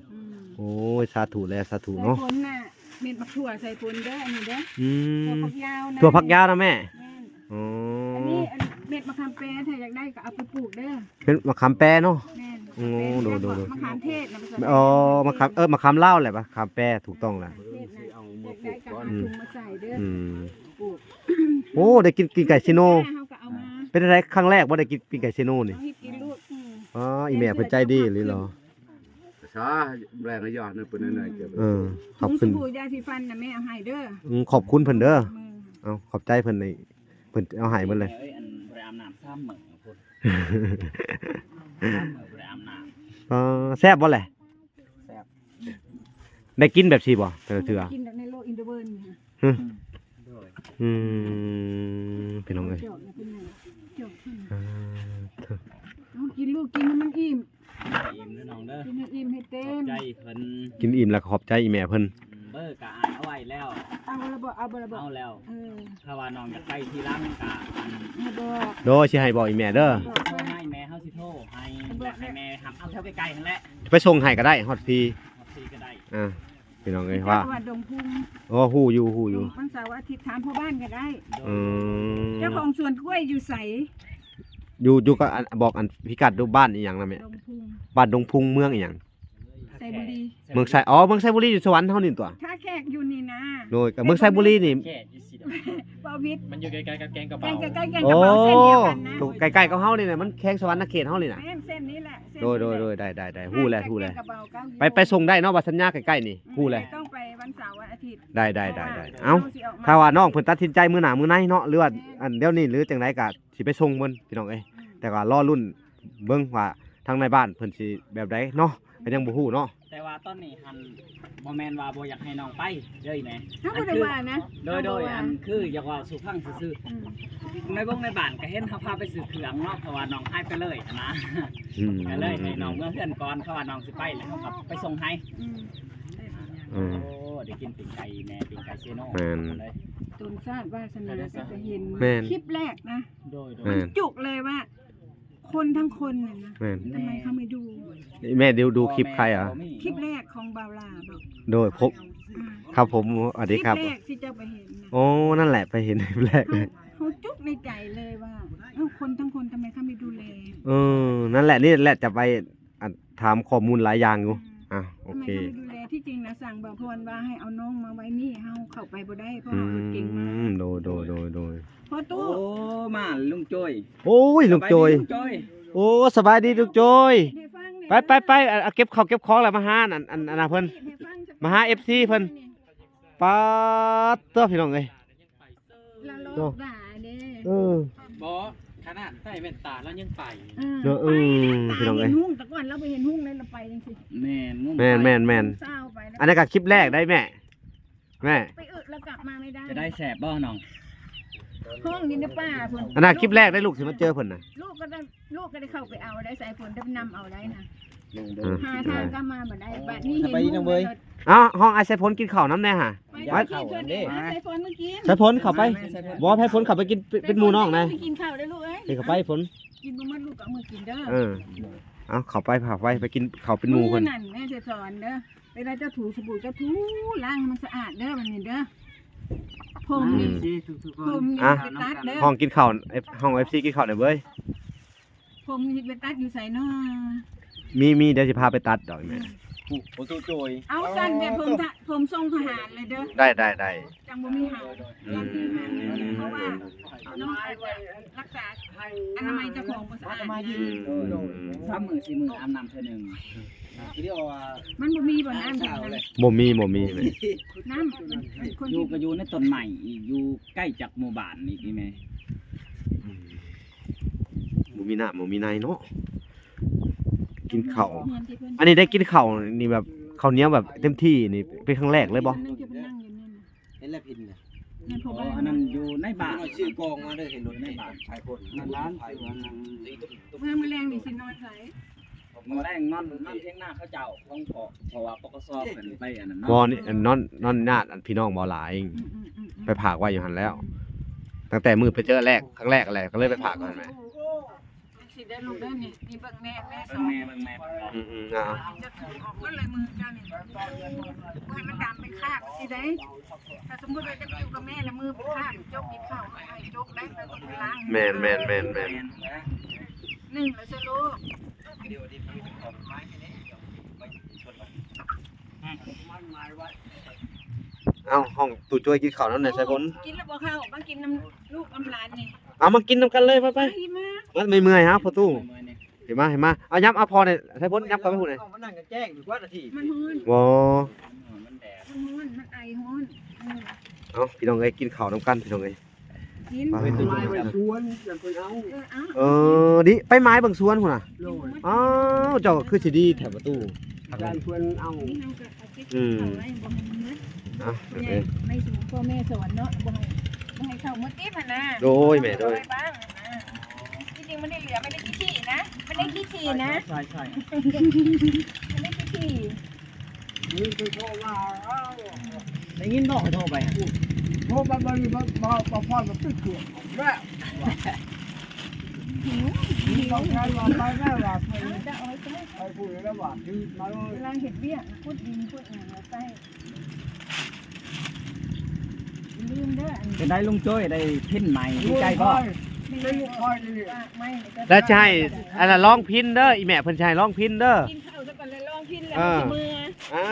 ໂອ້ຍ ສາທຸແລະ ສາທຸເນາະ. ໃສ່ຝົນນະ ເມັດໝາກຖົ່ວໃສ່ຝົນເດີ ອັນນີ້ເດີ. ອືມ ຖົ່ວຝັກຍາວນະ ຖົ່ວຝັກຍາວນະແມ່. ແມ່ນ. ອໍ ອັນນີ້ ອັນເມັດມະຂາມແປ ຖ້າຢາກໄດ້ກໍເອົາໄປປູກເດີ. ເປັນມະຂາມແປເນາະ. ແມ່ນ. ໂອ້ ໂດຍໆໆ ມະຂາມເທດນະ. ອໍ ມະຂາມ ເອີ ມະຂາມລາວແຫຼະ ມະຂາມແປ ຖືກຕ້ອງແລ້ວ. ມະຂາມເທດນະ ຢາກໄດ້ກໍຫາຖົງມາໃສ່ເດີ. ອືມ ປູກ. ໂອ້ ໄດ້ກິນ ກິນໄກ່ເຊໂນ. ເຮົາກໍເອົາມາ. ເປັນຈັ່ງໃດ ຄັ້ງແລກບໍ່ໄດ້ກິນ ກິນໄກ່ເຊໂນນີ້? ເອົາໃຫ້ກິນລູກ. ອືມ ອໍ ອີແມ່ເພິ່ນໃຈດີອີ່ຫຼີເນາະ. ສາ ແລງໃຫ້ຢາກນັ້ນເພິ່ນນັ້ນ. ເອີ ຂອບຄຸນ. ຢາສີຟັນນະແມ່ເອົາໃຫ້ເດີ. ອືມ ຂອບຄຸນເພິ່ນເດີ. ເອົາ ຂອບໃຈເພິ່ນໃນ ເພິ່ນເອົາໃຫ້ເບິດເລີຍ. ເອີຍ ອັນບໍ່ໄດ້ອາບນ້ຳສາມມື້ພຸ້ນ ສາມມື້ບໍ່ໄດ້ອາບນ້ຳ. ອໍ ແຊບບໍ່ແຫຼະ? ແຊບ. ໄດ້ກິນແບບຊີ້ບໍ່ແຕ່ລະເທື່ອ? ກິນແບບໃນໂລກອິນເດີເວີນນີ້. ຫຶ ໂດຍ. ອືມ ພີ່ນ້ອງເອີຍ ຈອກນະ ເປັນຫຍັງ ຈອກຂຶ້ນ. ອ່າ ເອົາ ກິນລູກ ກິນໃຫ້ມັນອີ່ມ. ອີ່ມເດີນ້ອງເດີ ກິນໃຫ້ອີ່ມໃຫ້ເຕັມ. ຂອບໃຈເພິ່ນ. ກິນອີ່ມແລ້ວກໍຂອບໃຈອີ່ແມ່ເພິ່ນ. ອືມ ເບີກໍອ່ານເອົາໄວ້ແລ້ວ. ເອົາລະບໍ? ເອົາບໍ່ລະບໍ? ເອົາແລ້ວ. ເອີ ຖ້າວ່ານ້ອງຢາກໄປທີຫຼັງກໍ ອືມ ໃຫ້ບອກ. ໂດຍ ຊິໃຫ້ບອກອີ່ແມ່ເດີ. ບອກ ໂທໃຫ້ແມ່ ເຮົາຊິໂທໃຫ້ ບອກ ແລ້ວໃຫ້ແມ່ຮັບເອົາແຖວໃກ້ໆຫັ້ນແຫຼະ. ໄປສົ່ງໃຫ້ກໍໄດ້ ຮອດຟຣີ. ຮອດຟຣີກໍໄດ້. ອ່າ ພີ່ນ້ອງເອີຍ ວ່າ ວັດດົງພຸງ. ອໍ ຮູ້ຢູ່ ຮູ້ຢູ່. ວັນເສົາອາທິດຖາມພໍ່ບ້ານກໍໄດ້. ອືມ ເຈົ້າຂອງສວນກ້ວຍຢູ່ໃສ? ຢູ່ ຢູ່ກັບອັນ ບອກອັນພິກັດດູ ບ້ານອີ່ຫຍັງນະແມ່? ດົງພຸງ. ບ້ານດົງພຸງ ເມືອງອີ່ຫຍັງ? ໄຊບູລີ. ເມືອງໄຊ ອໍ ເມືອງໄຊບູລີ ຢູ່ສະຫວັນເຮົານີ້ຕົວະ. ທ່າແຂກຢູ່ນີ້ນະ. ໂດຍ ກໍເມືອງໄຊບູລີນີ້. ແຂກຢູ່ຊິດອກ ບໍ່ຜິດ ມັນຢູ່ໃກ້ໆກັບແກງກະເບົາ. ໃກ້ໆແກງກະເບົາ ໂອ້ ເສັ້ນດຽວກັນນະ. ໃກ້ໆກັບເຮົານີ້ແຫຼະ ມັນແຂວງສະຫວັນນະເຂດເຮົານີ້ນະ. ແມ່ນ ເສັ້ນນີ້ແຫຼະ. ໂດຍໆໆ ໄດ້ໆໆ ຮູ້ແລ້ວ ຮູ້ແລ້ວ. ໄປ ໄປສົ່ງໄດ້ເນາະ ວ່າສັນຍາໃກ້ໆນີ້. ອືມ ຮູ້ແລ້ວ ຕ້ອງໄປວັນເສົາວັນອາທິດ. ໄດ້ໆໆໆ. ເອົາ ເພາະວ່າ ເອົາ ຖ້າວ່ານ້ອງເພິ່ນຕັດສິນໃຈມື້ໜ້າມື້ໃນເນາະ ຫຼືວ່າ ແມ່ນ ອັນດຽວນີ້ ຫຼືຈັ່ງໃດກໍຊິໄປສົ່ງເພິ່ນ ພີ່ນ້ອງເອີຍ. ອືມ ແຕ່ກໍລໍລຸ້ນເບິ່ງວ່າທາງໃນບ້ານເພິ່ນຊິແບບໃດເນາະ ກໍຍັງບໍ່ຮູ້ເນາະ. ແຕ່ວ່າຕອນນີ້ຫັ້ນ ບໍ່ແມ່ນວ່າບໍ່ຢາກໃຫ້ນ້ອງໄປເດີອີ່ແມ່. ເຮົາບໍ່ໄດ້ວ່ານະ. ໂດຍ ໂດຍ ເຮົາບໍ່ວ່າ ອັນຄືຢາກເວົ້າສູ່ຟັງຊື່ໆ. ອືມ ໃນວົງໃນບ້ານກໍເຫັນເຮົາພາໄປຊື້ເຄື່ອງເນາະ ເພາະວ່ານ້ອງຫາຍໄປເລີຍຫັ້ນນະ. ອືມ ກໍເລີຍໃຫ້ນ້ອງເມືອເຮືອນກ່ອນ ເພາະວ່ານ້ອງຊິໄປແລ້ວເຮົາກໍໄປສົ່ງໃຫ້. ອືມ ອືມ ໂອ້ ໄດ້ກິນປີ້ງໄກ່ແມ່ ປີ້ງໄກ່ເຊໂນ. ແມ່ນ ຕົນຊາດວາສະໜາກໍຈະເຫັນ ແມ່ນ ຄລິບແລກນະ. ໂດຍໆ ມັນຈຸກເລີຍວ່າ ຄົນທັງຄົນນັ້ນນະ. ແມ່ນ ທຳໄມເຂົາໄມ່ດູ? ແມ່ດູ ດູຄລິບໃຄອະ? ຄລິບແລກຂອງບ່າວຫຼ້າບໍ? ໂດຍ ພົບ ອ່າ ຄັບຜົມ ສະຫວັດດີຄັບ. ຄລິບແລກທີ່ເຈົ້າໄປເຫັນນະ. ໂອ້ ນັ້ນແຫຼະ ໄປເຫັນຄລິບແລກ. ເຮົາ ເຮົາຈຸກໃນໃຈເລີຍວ່າ ເອີ ຄົນທັງຄົນທຳໄມເຂົາໄມ່ດູແລ? ເອີ ນັ້ນແຫຼະ ນີ້ແຫຼະຈະໄປ ອັນ ຖາມຂໍ້ມູນຫຼາຍຢ່າງຢູ່. ອືມ ອ່າ ໂອເຄ ທຳໄມເຂົາໄມ່ດູແລ? ທີ່ຈິງນະ ສັ່ງບ່າວພອນວ່າໃຫ້ເອົານ້ອງມາໄວ້ນີ້ ເຮົາເຂົ້າໄປບໍ່ໄດ້ ເພາະເຮົາລົດເກັ່ງມາ. ອືມ ໂດຍໆໆໆ. ພໍ່ຕູ້ ໂອ້ ມາລຸງໂຈຍ. ໂອ້ຍ ລຸງໂຈຍ ລຸງໂຈຍ. ໂອ້ ສະບາຍດີລຸງໂຈຍ. ໄປ ໄປ ໄປ ເອົາເກັບເຂົ້າເກັບຂອງແລ້ວມາຫາອັນ ອັນ ອັນນັ້ນເພິ່ນ ມາຫາເອັຟຊີເພິ່ນ. ປາດໂທ້ ພີ່ນ້ອງເອີຍ. ລະໂລກດາເດ້. ເອີ ບໍ່ ຂະໜາດໃສ່ແວ່ນຕາລາວຍັງໄປ. ເອີ ເນາະ ເອີ ໄປ ພີ່ນ້ອງເອີຍ ຕາເຫັນຮຸ່ງ ແຕ່ກ່ອນລາວບໍ່ເຫັນຮຸ່ງເລີຍ ລາວໄປຈັ່ງຊີ້. ແມ່ນ ງຸ້ມ ແມ່ນ ແມ່ນ ແມ່ນ ແມ່ນ. ອັນນັ້ນກໍຄລິບແລກໄດ໋ແມ່. ແມ່ ໄປອຶແລ້ວກັບມາໄມ່ໄດ້. ຈະໄດ້ແຊບບໍ່ນ້ອງ? ເອີ ຫ້ອງຢູ່ໃນປ່າພຸ້ນ. ອັນນັ້ນຄລິບແລກໄດ້ລູກ ທີ່ມາເຈີເພິ່ນນະ. ລູກກໍໄດ້ ລູກກໍໄດ້ເຂົ້າໄປເອົາໄດ້ ສາຍຝົນໄດ້ນຳເອົາໄດ້ນະ. ອ່າ ຫາທາງກັບມາບໍ່ໄດ້. ບາດນີ້ເຫັນໝູ່ເລີຍ. ເອົ້າ ຫ້ອງອ້າຍສາຍຝົນກິນເຂົ້ານຳແດ່ຫາ. ໄປກິນເຂົ້າເດ້. ສາຍຝົນມາກິນ. ສາຍຝົນເຂົ້າໄປ. ບໍ່ ສາຍຝົນເຂົ້າໄປກິນເປັນໝູ່ນ້ອງນະ. ໄປກິນເຂົ້າເດີ້ລູກເອີຍ. ເຫັນເຂົ້າໄປຝົນ. ກິນບໍ່ໝົດລູກກໍເອົາມືກິນເດີ້. ເອີ ເອົາເຂົ້າໄປ ເຂົ້າໄປ ໄປກິນເຂົ້າເປັນໝູ່ເພິ່ນ. ມື້ນັ້ນແມ່ຈະສອນເດີ້. ເວລາເຈົ້າຖູສະບູເຈົ້າຖູລ້າງໃຫ້ມັນສະອາດເດີ້ ບັດນີ້ເດີ້. ຜົມນີ້ ອືມ ຜົມນີ້ ອ່ະ ໄປຕັດເດີ້. ຫ້ອງກິນເຂົ້າ ຫ້ອງເອັຟຊີກິນເຂົ້າແດ່ເວີຍ. ຜົມນີ້ໄປຕັດຢູ່ໃສນໍ? ມີ ມີ ດຽວຊິພາໄປຕັດດອກແມ່. ອືມ ຜູ້ ຜູ້ຕູ້ໂຈຍ. ເອົາຊັ້ນແບບຜົມ ຜົມຊົງທະຫານເລີຍເດີ້. ໄດ້ ໄດ້ ໄດ້. ຈັ່ງບໍ່ມີຫາ ອືມ ເພາະວ່ານ້ອງອາດຈະລັກສາອະນາໄມເຈົ້າຂອງບໍ່ສະອາດ. ອືມ ສາມມື້ສີ່ມື້ອາບນ້ຳເທື່ອໜຶ່ງ. ມັນບໍ່ມີບໍ່ນ້ຳ. ບໍ່ມີ ບໍ່ມີ. ນ້ຳ ຢູ່ກໍຢູ່ໃນຕົ້ນໄມ້ອີກ ຢູ່ໃກ້ຈາກໝູ່ບ້ານອີກນີ້ແມ່. ອືມ ບໍ່ມີນ້ຳບໍ່ມີໃນເນາະ. ກິນເຂົ້າ ອັນນີ້ໄດ້ກິນເຂົ້ານີ້ແບບ ເຂົ້າໜຽວແບບເຕັມທີ່ນີ້ເປັນຄັ້ງແລກເລີຍບໍ່? ເຫັນແລ້ວພິນນະ. ອໍ ອັນນັ້ນຢູ່ໃນບ້ານ ຊື້ກອງມາເດີ. ເຫັນລົດໃນບ້ານ ສາຍຝົນນັ້ນ. ມື້ ມື້ແລງນີ້ຊິນອນໃສ? ມື້ແລງນອນ ນອນຖຽງນາເຂົາເຈົ້າ ຂອງພໍ່ ເພາະວ່າ ປກສ ເພິ່ນໄປອັນນັ້ນເນາະ. ບໍ່ ນີ້ນອນ ນອນຍາດອັນພີ່ນ້ອງບໍ່ຫຼາຍ. ອືມໆໆໆ ໄປຝາກໄວ້ຢູ່ຫັ້ນແລ້ວ. ອືມ ຕັ້ງແຕ່ມື້ໄປເຈີແລກ ຄັ້ງແລກແຫຼະ ກໍເລີຍໄປຝາກໄວ້ຫັ້ນແຫຼະ. ໂອ້ ຊິໄດ້ລູກເດີນີ້ ນີ້ເບິ່ງແມ່ ແມ່ສອນ ເບິ່ງແມ່ ເບິ່ງແມ່. ອືມໆ ເອົາ ຈະຖືອອກໝົດເລີຍມືເຈົ້ານີ້ ບໍ່ໃຫ້ມັນດຳເປັນຄາບຊິໄດ້. ຖ້າສົມມຸດວ່າຈະຢູ່ກັບແມ່ລະມືເປັນຄາບ ຈົກກິນເຂົ້າໃຫ້ຈົກໄດ້ ແລ້ວກໍໄປລ້າງ. ແມ່ນໆໆໆ ໜຶ່ງລະຊະລູກ. ເອົາ ຫ້ອງຕູ້ໂຈຍກິນເຂົ້ານຳແດ່ ສາຍຝົນ. ກິນແລ້ວບໍ່ເຂົ້າ ມາກິນນຳລູກນຳຫຼານນີ້. ເອົາ ມາກິນນຳກັນເລີຍ ໄປໆ ມາ ມາ. ເມື່ອຍໆ ຫາພໍ່ຕູ້ ເຫັນມາ ເຫັນມາ. ເອົາ ຫຍັບ ເອົາພໍ່ແດ່ ສາຍຝົນ ຫຍັບເຂົ້າໄປພຸ້ນແດ່. ມານັ່ງແກງຢູ່ກວ່ານາທີ ມັນຮ້ອນ. ບໍ່ ມັນແດດ ມັນຮ້ອນ ມັນໄອຮ້ອນ. ເອີ ເອົາ ພີ່ນ້ອງເອີຍ ກິນເຂົ້ານຳກັນ ພີ່ນ້ອງເອີຍ. ກິນ ໄປ ໄປສວນ ເພິ່ນເອົາ. ເອີ ເອີ ດິ ໄປໄມ້ເບິ່ງສວນພຸ້ນນະ. ໂດຍ ອ້າວ ເຈົ້າກໍຄືຊິດີແທ້ປະຕູ ທາງນັ້ນເພິ່ນເອົາ. ນີ້ເຮົາກໍເອົາເກັບ ອືມ ເຂົ້າໄວ້ບໍ່ໃຫ້ມັນໝົດ. ອ່ະ ໃຫ້ ໃຫ້ພໍ່ແມ່ສອນເນາະ ບໍ່ໃຫ້ ບໍ່ໃຫ້ເຂົ້າໝົດຕິຫັ້ນນະ. ໂດຍແມ່ ໂດຍ ເອົາໄວ້ບ້າງຫັ້ນນະ. ທີ່ຈິງມັນໄດ້ເຫຼືອ ມັນໄດ້ຂີ້ຖີ່ນະ ມັນໄດ້ຂີ້ຖີ່ນະ. ໃຊ່ໆ ມັນໄດ້ຂີ້ຖີ່. ນີ້ຄືໂທມາ ໄດ້ຍິນບໍ່ ໂທໄປ ໂທໄປບໍ່ໄດ້ ບໍ່ ບໍ່ ບໍ່ພໍດ ບໍ່ຕິດເຄື່ອງແລ້ວ. ຫິວ ບອກໃຫ້ວ່າໄປແລ້ວວ່າ ເອົາ ເອົາໄປ ໄປພຸ້ນແລ້ວວ່າ ຖືມາເລີຍ. ເວລາເຮັດວຽກ ຂຸດດິນຂຸດຫຍັງແລ້ວໃຊ້. ຢ່າລືມເດີ ອັນ ເປັນໃດລຸງໂຈ້ຍ ໄດ້ພິນໃໝ່ ດີໃຈບໍ່? ໂອ້ຍ ເປັນລູກຂ້ອຍນີ້ ແລ້ວຈະໃຫ້ອັນນັ້ນລອງພິນເດີ ອີແມ່ເພິ່ນຈະໃຫ້ລອງພິນເດີ. ກິນເຂົ້າຊະກ່ອນແລ້ວລອງພິນແລ້ວ ເອີ ຊິເມືອ. ອ່າ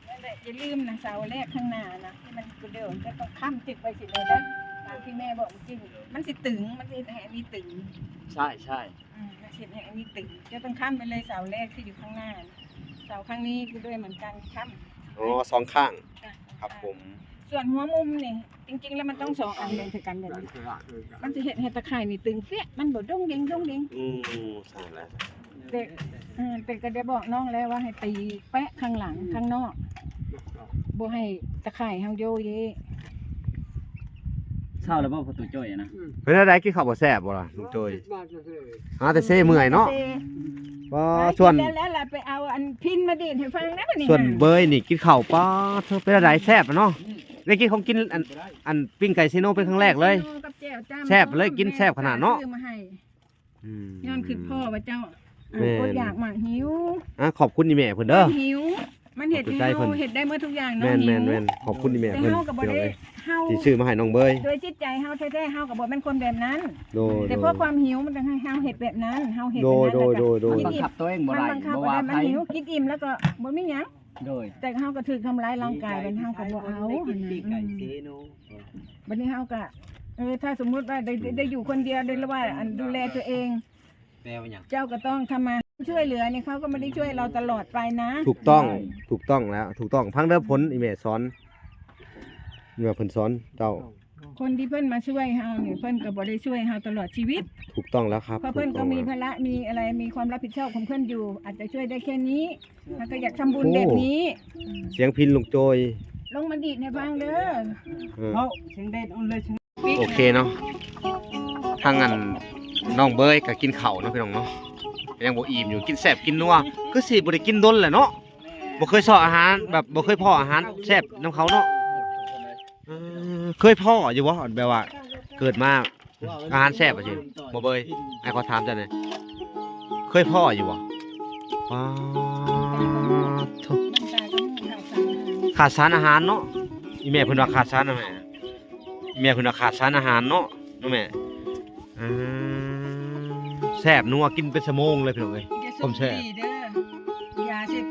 ນັ້ນແຫຼະ ຢ່າລືມນະ ເສົາແລກຂ້າງໜ້ານະ ທີ່ມັນກະເດີນ ຈະຕ້ອງຄ້ຳຈຶກໄວ້ຊິເລີຍເດີ ຕາມທີ່ແມ່ບອກມື້ກີ້ນີ້ ມັນຊິຕຶງ ມັນຊິເຮັດໃຫ້ອັນນີ້ຕຶງ. ໃຊ່ໆ ອືມ ມັນຊິເຮັດໃຫ້ອັນນີ້ຕຶງ ຈະຕ້ອງຄ້ຳໄວ້ເລີຍ ເສົາແລກທີ່ຢູ່ຂ້າງໜ້າ ເສົາຂ້າງນີ້ຄືດ້ວຍເໝືອນກັນ ຄ້ຳ. ອໍ ສອງຂ້າງ. ຈ້ະ ຄັບຜົມ. ສ່ວນຫົວມຸມນີ້ ຈິງໆແລ້ວມັນຕ້ອງສອງອັນແບ່ງໃສ່ກັນແບບນີ້ ມັນຊິເຮັດໃຫ້ຕາຂ່າຍນີ້ຕຶງເປະ ມັນບໍ່ດົງເດັງດົງເດັງ. ອືມ ຊັ້ນແຫຼະ. ແຕ່ ເອີ ແຕ່ກໍໄດ້ບອກນ້ອງແລ້ວວ່າໃຫ້ຕີແປະຂ້າງຫຼັງ ອືມ ຂ້າງນອກ ບໍ່ໃຫ້ຕາຂ່າຍເຮົາໂຢເຢ. ເຊົາແລ້ວບໍ່ ພໍ່ຕູ້ໂຈ້ຍນະ? ອືມ ເປັນແນວໃດ ກິນເຂົ້າບໍ່ແຊບບໍ່ລະ ລຸງໂຈ້ຍ? ມາແຕ່ເຊ ຫາແຕ່ເຊເມື່ອຍເນາະ. ເຊ ບໍ່ ມາ ສ່ວນ ກິນແລ້ວ ແລ້ວລະໄປເອົາອັນພິນມາດີດໃຫ້ຟັງນະບັດນີ້. ສ່ວນເບີຍນີ້ກິນເຂົ້າ ປາດເທີ ເປັນແນວໃດ ແຊບເນາະ. ອືມ ໄດ້ກິນຂອງກິນອັນ ອັນປີ້ງໄກ່ເຊໂນເປັນຄັ້ງແລກເລີຍ. ເຊໂນກັບແຈ່ວຈ້ຳ ແຊບເລີຍ ກິນແຊບຂະໜາດເນາະ. ຊື້ມາໃຫ້ ອືມ ຍ້ອນຄິດພໍ້ວ່າເຈົ້າ ແມ່ນ ອົດຢາກມາກຫິວ. ອ່າ ຂອບຄຸນອີແມ່ເພິ່ນເດີ ຫິວ ມັນເຮັດໃຫ້ເຮົາເຮັດໄດ້ໝົດທຸກຢ່າງເນາະ. ແມ່ນໆໆ ຂອບຄຸນອີແມ່ເພິ່ນ ແຕ່ເຮົາກໍບໍ່ໄດ້ ພີ່ນ້ອງເອີຍ ເຮົາ ທີ່ຊື້ມາໃຫ້ນ້ອງເບີຍ. ໂດຍຈິດໃຈເຮົາແທ້ໆ ເຮົາກໍບໍ່ແມ່ນຄົນແບບນັ້ນ. ໂດຍ ແຕ່ເພາະຄວາມຫິວມັນຈຶ່ງໃຫ້ເຮົາເຮັດແບບນັ້ນ ເຮົາເຮັດແບບນັ້ນ. ໂດຍໆໆ ມັນບັງຄັບຕົວເອງບໍ່ໄດ້ ມັນບັງຄັບບໍ່ໄດ້ ບໍ່ວ່າໃຜ ມັນຫິວ ກິນອີ່ມແລ້ວກໍບໍ່ມີຫຍັງ. ໂດຍ ແຕ່ເຮົາກໍຖືກທຳລາຍຮ່າງກາຍ ແລ້ວເຮົາກໍບໍ່ເອົາ. ກິນໄກ່ເຊໂນ ບັດນີ້ເຮົາກະ ເອີ ຖ້າສົມມຸດວ່າໄດ້ ອືມ ໄດ້ຢູ່ຄົນດຽວ ຫຼືວ່າ ອັນ ດູແລຕົວເອງ ແປວ່າຫຍັງ? ເຈົ້າກໍຕ້ອງທຳມາຊ່ວຍເຫຼືອນີ້ ເຂົາກໍບໍ່ໄດ້ຊ່ວຍເຮົາຕະຫຼອດໄປນະ. ຖືກຕ້ອງ ຖືກຕ້ອງແລ້ວ ຖືກຕ້ອງ. ຟັງເດີຜົນ ອືມ ອີແມ່ສອນ ເມື່ອເພິ່ນສອນເຈົ້າ ຄົນທີ່ເພິ່ນມາຊ່ວຍເຮົານີ້ ເພິ່ນກໍບໍ່ໄດ້ຊ່ວຍເຮົາຕະຫຼອດຊີວິດ. ຖືກຕ້ອງແລ້ວຄັບ ເພາະເພິ່ນກໍມີພາລະ ມີອະໄລ ມີຄວາມຮັບຜິດຊອບຂອງເພິ່ນຢູ່ ອາດຈະຊ່ວຍໄດ້ແຄ່ນີ້. ເຮົາກໍຢາກທຳບຸນແບບນີ້. ໂອ້ ສຽງພິນລຸງໂຈຍ ລົງມາດີດໃຫ້ຟັງເດີ. ເອີ ເຮົາສຽງແດດອ່ອນເລີຍ. ໂອເຄເນາະ ທາງອັນນ້ອງເບີຍກໍກິນເຂົ້າເນາະ ພີ່ນ້ອງເນາະ ຍັງບໍ່ອີ່ມຢູ່ ກິນແຊບກິນນົວ ຄືຊິບໍ່ໄດ້ກິນດົນແຫຼະເນາະ ບໍ່ເຄີຍຊອກອາຫານ ແບບບໍ່ເຄີຍພໍ້ອາຫານແຊບນຳເຂົາເນາະ. ເອີ ເຄີຍພໍ້ຢູ່ບໍ່ ແບບວ່າເກີດມາອາຫານແຊບຈັ່ງຊີ້ ບໍ່ເບີຍ? ອ້າຍຂໍຖາມເຈົ້າແດ່ ເຄີຍພໍ້ຢູ່ບໍ່? ປາດໂທ້ ຂາດສານອາຫານເນາະ ອີ່ແມ່ເພິ່ນວ່າຂາດສານອາຫານ ອີ່ແມ່ເພິ່ນວ່າຂາດສານອາຫານເນາະ ນ້ອງແມ່. ອ່າ ແຊບນົວກິນເປັນຊົ່ວໂມງເລີຍພີ່ນ້ອງເອີຍ ຄວາມແຊບ.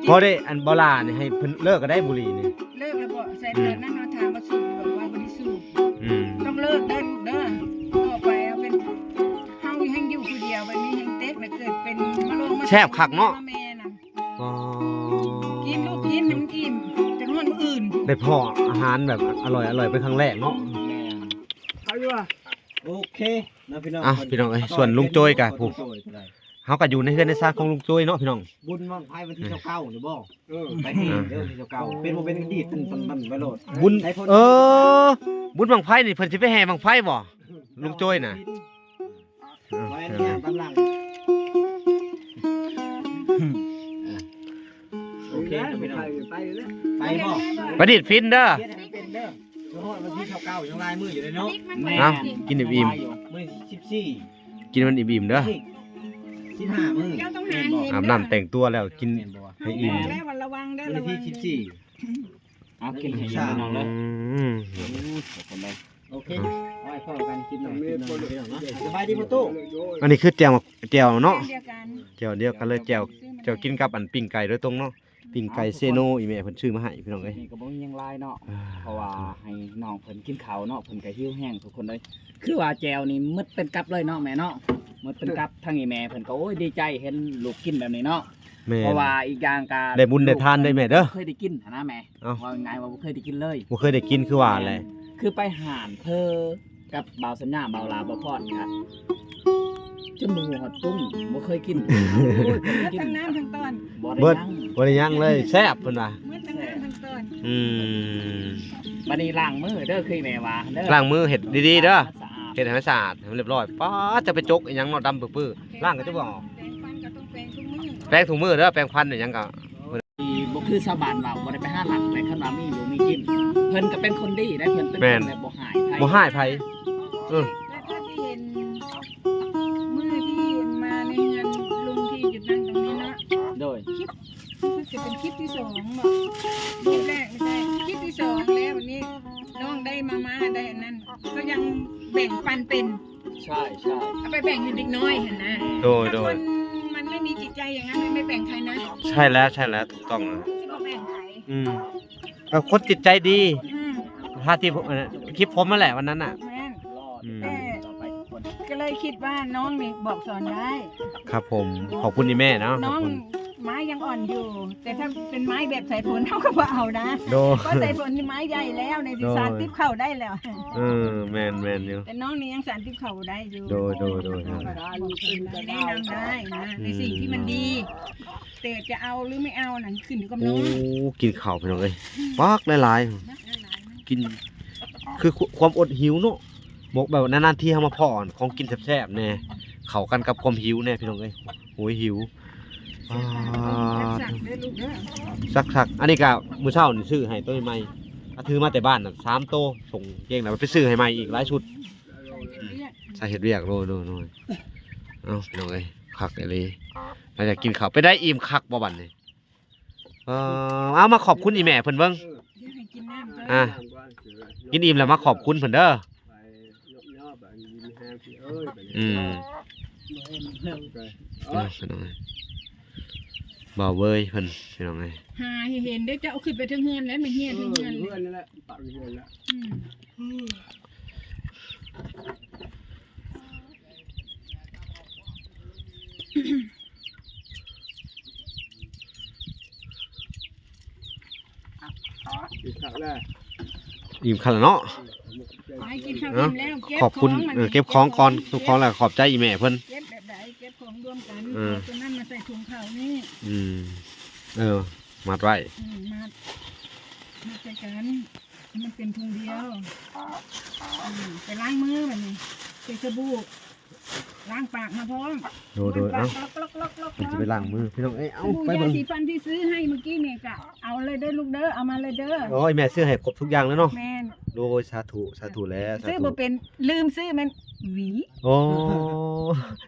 ພໍໄດ້ອັນບໍ່ຫຼ້ານີ້ໃຫ້ເພິ່ນເລີກກໍໄດ້ບຸຫຼີ່ນີ້ ເລີກແລ້ວບໍ່? ໃສ່ຕອນນັ້ນເຮົາຖາມວ່າສູບບໍ່ ວ່າບໍ່ໄດ້ສູບ. ອືມ ຕ້ອງເລີກເດີລູກເດີ ຕໍ່ໄປເຮົາເປັນ ເຮົາແຮ່ງຢູ່ຜູ້ດຽວ ບັດນີ້ແຮ່ງເຕັກແລ້ວເກີດເປັນມະໂລງມະແຊບຄັກເນາະ. ແມ່ນ ອໍ ກິນລູກກິນໃຫ້ມັນອີ່ມ ຈະນອນມື້ອື່ນ ໄດ້ພໍ້ອາຫານແບບອະລ່ອຍໆເປັນຄັ້ງແລກເນາະ. ແມ່ນ ໂອເຄເນາະພີ່ນ້ອງ. ອ້າວ ພີ່ນ້ອງເອີຍ ສ່ວນລຸງໂຈ້ຍກະ ຜູ້ ເຮົາກໍຢູ່ໃນເຮືອນໃນຊານຂອງລຸງໂຈ້ຍເນາະພີ່ນ້ອງ. ບຸນບັ້ງໄຟວັນທີຊາວເກົ້ານີ້ບໍ່? ເອີ ໄປນີ້ເດີ ວັນທີຊາວເກົ້າ ເປັນບໍ່ເປັນກໍດີດ ຕັນໆໄປໂລດ ບຸນ ເອີ ບຸນບັ້ງໄຟນີ້ເພິ່ນຊິໄປແຫ່ບັ້ງໄຟບໍ່ ລຸງໂຈ້ຍນະ? ເອີ ແມ່ນ ຕາມຫຼັງ ໂອເຄ ພີ່ນ້ອງ ໄປເດີ ໄປບໍ່? ໄປດີດພິນເດີ ເຮັດໃຫ້ເປັນເດີ ຮອດວັນທີຊາວເກົ້າຍັງຫຼາຍມື້ຢູ່ເດ້ເນາະ. ເອົາ ກິນອີ່ມໆ ມື້ສິບສີ່ ກິນມັນອີ່ມໆເດີ ສິບຫ້າມື້ ແມ່ນບໍ່? ອາບນ້ຳແຕ່ງຕົວແລ້ວກິນໃຫ້ອີ່ມ ແລ້ວລະວັງເດີ ວັນທີສິບສີ່ ເອົາ ກິນໃຫ້ອີ່ມພີ່ນ້ອງເດີ. ອືມ ໂອເຄ ໄວ້ພໍ້ກັນຄລິບໜ້າ ຄລິບໜ້າພີ່ນ້ອງເນາະ. ສະບາຍດີພໍ່ຕູ້ ອັນນີ້ຄືແຈ່ວ ແຈ່ວເນາະ ແຈ່ວດຽວກັນ ແຈ່ວດຽວກັນເລີຍ ແຈ່ວ ແຈ່ວກິນກັບອັນປີ້ງໄກ່ໂດຍຕົງເນາະ. ປີ້ງໄກ່ເຊໂນ ອີ່ແມ່ເພິ່ນຊື້ມາໃຫ້ພີ່ນ້ອງເອີຍ. ນີ້ກໍບໍ່ມີຫຍັງຫຼາຍເນາະ ອ່າ ເພາະວ່າໃຫ້ນ້ອງເພິ່ນກິນເຂົ້າເນາະ ເພິ່ນກໍຫິວແຮງທຸກຄົນເລີຍ. ຄືວ່າແຈ່ວນີ້ໝົດເປັນກັບເລີຍເນາະແມ່ເນາະ ໝົດເປັນກັບ. ທາງອີ່ແມ່ເພິ່ນກໍ ໂອ້ຍ ດີໃຈເຫັນລູກກິນແບບນີ້ເນາະ. ແມ່ນ ເພາະວ່າອີກຢ່າງກໍ ໄດ້ບຸນໄດ້ທານເດ້ແມ່ເດີ ບໍ່ເຄີຍໄດ້ກິນຫັ້ນນະແມ່. ເອົ້າ ເວົ້າງ່າຍໆວ່າບໍ່ເຄີຍໄດ້ກິນເລີຍ ບໍ່ເຄີຍໄດ້ກິນຄືວ່າແຫຼະ. ແມ່ນ ຄືໄປຮ້ານເພີກັບບ່າວສັນຍາ ບ່າວຫຼ້າ ບ່າວພອນ ກະຈົນບໍ່ຮູ້ຮອດປຸງ ບໍ່ເຄີຍກິນ. ໂອ້ຍ ບໍ່ໄດ້ກິນ ທັງນ້ຳທັງຕອນ ບໍ່ໄດ້ ບໍ່ໄດ້ຫຍັງ ຫຍັງເລີຍ ແຊບເພິ່ນວ່າ ໝົດທັງນ້ຳທັງຕອນ. ອືມ ບັດນີ້ລ້າງມືເດີ ຄືແມ່ວ່າເດີ ລ້າງມືເຮັດດີໆເດີ ສະອາດ ເຮັດໃຫ້ມັນສະອາດ ໃຫ້ມັນລຽບຮ້ອຍ. ປ້າດ ຈະໄປຈົກອີ່ຫຍັງເນາະ ດຳປຶບໆ ລ້າງກໍຈະບໍ່ອອກ. ແປງຟັນກໍຕ້ອງແປງທຸກມື້ ແປງທຸກມື້ເດີ ແປງຟັນອີ່ຫຍັງກໍ ຄືຊາວບ້ານເວົ້າ ບໍ່ໄດ້ໄປຫາລັກແຫຼະ ຄັນວ່າມີຢູ່ມີກິນ. ເພິ່ນກໍເປັນຄົນດີໄດ໋ ເພິ່ນເປັນ ແມ່ນ ຄົນແບບບໍ່ຮ້າຍໃຜ ບໍ່ຮ້າຍໃຜ. ເອີ ແຕ່ເທົ່າທີ່ເຫັນ ມື້ທີ່ມາໃນເຮືອນລຸງທີ່ຢູ່ນັ້ນຕົງນີ້ເນາະ ໂດຍ ຄລິບ ຮູ້ສຶກຈະເປັນຄລິບທີສອງບໍ ຄລິບແລກບໍ່ໃຊ່ ຄລິບທີສອງແລ້ວ. ວັນນີ້ນ້ອງໄດ້ມາມ່າ ໄດ້ອັນນັ້ນ ກໍຍັງແບ່ງປັນເປັນ ໃຊ່ໆ ເອົາໄປແບ່ງໃຫ້ເດັກນ້ອຍຫັ້ນນະ. ໂດຍໆ ຖ້າຄົນມັນໄມ່ມີຈິດໃຈຢ່າງນັ້ນ ມັນໄມ່ແບ່ງໃຄນະ. ໃຊ່ແລ້ວ ໃຊ່ແລ້ວ ຖືກຕ້ອງແລ້ວ ຊິບໍ່ແບ່ງໃຄ. ອືມ ແບບຄົນຈິດໃຈດີ ອືມ ຖ້າທີ່ ເອີ ຄລິບຜົມນັ້ນແຫຼະວັນນັ້ນນະ. ແມ່ນ ອືມ ແຕ່ກໍເລີຍຄິດວ່ານ້ອງນີ້ບອກສອນໄດ້. ຄັບຜົມ ຂອບຄຸນອີ່ແມ່ເນາະ ນ້ອງ ຂອບຄຸນ. ໄມ້ຍັງອ່ອນຢູ່ ແຕ່ຖ້າເປັນໄມ້ແບບສາຍຝົນເຮົາກໍບໍ່ເອົານະ. ໂດຍ ເພາະສາຍຝົນນີ້ໄມ້ໃຫຍ່ແລ້ວ ໃນ ໂດຍ ສາມສິບເຂົ້າໄດ້ແລ້ວ. ເອີ ແມ່ນໆຢູ່ ແຕ່ນ້ອງນີ້ຍັງສາມສິບເຂົ້າໄດ້ຢູ່. ໂດຍໆໆ ແນະນຳໄດ້ນະ ອືມ ໃນສິ່ງທີ່ມັນດີ ແຕ່ຈະເອົາຫຼືໄມ່ເອົານັ້ນຂຶ້ນຢູ່ກັບນ້ອງ. ໂອ້ ກິນເຂົ້າພີ່ນ້ອງເອີຍ ບັກຫຼາຍໆ ບັກຫຼາຍໆ ກິນ ຄືຄວາມອົດຫິວເນາະ ບອກແບບນານໆທີເຮົາມາພໍ້ຂອງກິນແຊບໆແດ່ ເຂົ້າກັນກັບຄວາມຫິວແດ່ພີ່ນ້ອງເອີຍ. ໂອ້ຍ ຫິວ ແຊບຫຼາຍ ອ່າ ຄັກໆເດີລູກເດີ ຄັກໆ. ອັນນີ້ກະມື້ເຊົ້ານີ້ຊື້ໃຫ້ໂຕໃໝ່ ອາ ຖືມາແຕ່ບ້ານນະ ສາມໂຕ ສົ່ງເກງນະ ໄປຊື້ໃຫ້ໃໝ່ອີກຫຼາຍຊຸດ ໃສ່ເຮັດວຽກ ໂດຍໆໆ. ເອົ້າ ພີ່ນ້ອງເອີຍ ຄັກອີ່ຫຼີ ຫຼັງຈາກກິນເຂົ້າ ເປັນໃດ ອີ່ມຄັກບໍ່ບັດນີ້? ເອີ ເອົາ ມາຂອບຄຸນອີ່ແມ່ເພິ່ນເບິ່ງ ດຽວໃຫ້ກິນນ້ຳກ່ອນ ອ່າ ກິນອີ່ມແລ້ວມາຂອບຄຸນເພິ່ນເດີ. ອືມ ເນາະ ພີ່ນ້ອງເອີຍ ບ່າວເວີຍເພິ່ນ ພີ່ນ້ອງເອີຍ ຫາໃຫ້ເຫັນເດີ ເຈົ້າເອົາຂຶ້ນໄປເທິງເຮືອນແລ້ວ ແມ່ນເຮືອນເທິງເຮືອນ ເຮືອນນັ້ນແຫຼະ ປະເຮືອນແລ້ວ ອືມ. ອີ່ມຄັກແລ້ວເນາະ ໃຫ້ກິນເຂົ້າອີ່ມແລ້ວ ເນາະ ເກັບຂອງ ຂອບຄຸນ ເອີ ເກັບຂອງກ່ອນ ເກັບຂອງແລ້ວຂອບໃຈອີ່ແມ່ເພິ່ນ ເກັບແບບໃດ ເກັບຂອງລວມກັນ ເອີ ເອົາຕົວນັ້ນມາໃສ່ຖົງເຂົ້ານີ້ ອືມ ເອີ ມັດໄວ້ ອືມ ມັດ ມັດໃສ່ກັນ. ໃຫ້ມັນເປັນຖົງດຽວ ອືມ ໄປລ້າງມືບັດນີ້ ໃສ່ສະບູ ລ້າງປາກມາພ້ອມ ໂດຍໆ ເອົາ ເພິ່ນຊິໄປລ້າງມື ພີ່ນ້ອງເອີຍ ເອົາ ສະບູ ໄປເບິ່ງ ຢາສີຟັນທີ່ຊື້ໃຫ້ມື້ກີ້ນີ້ກະເອົາເລີຍເດີລູກເດີ ເອົາມາເລີຍເດີ ໂອ້ຍ ແມ່ຊື້ໃຫ້ຄົບທຸກຢ່າງເລີຍເນາະ ແມ່ນ ໂດຍ ສາທຸ ສາທຸແຫຼະ ຊື້ບໍ່ເປັນ ລືມຊື້ແມ່ນຫວີ ໂອ້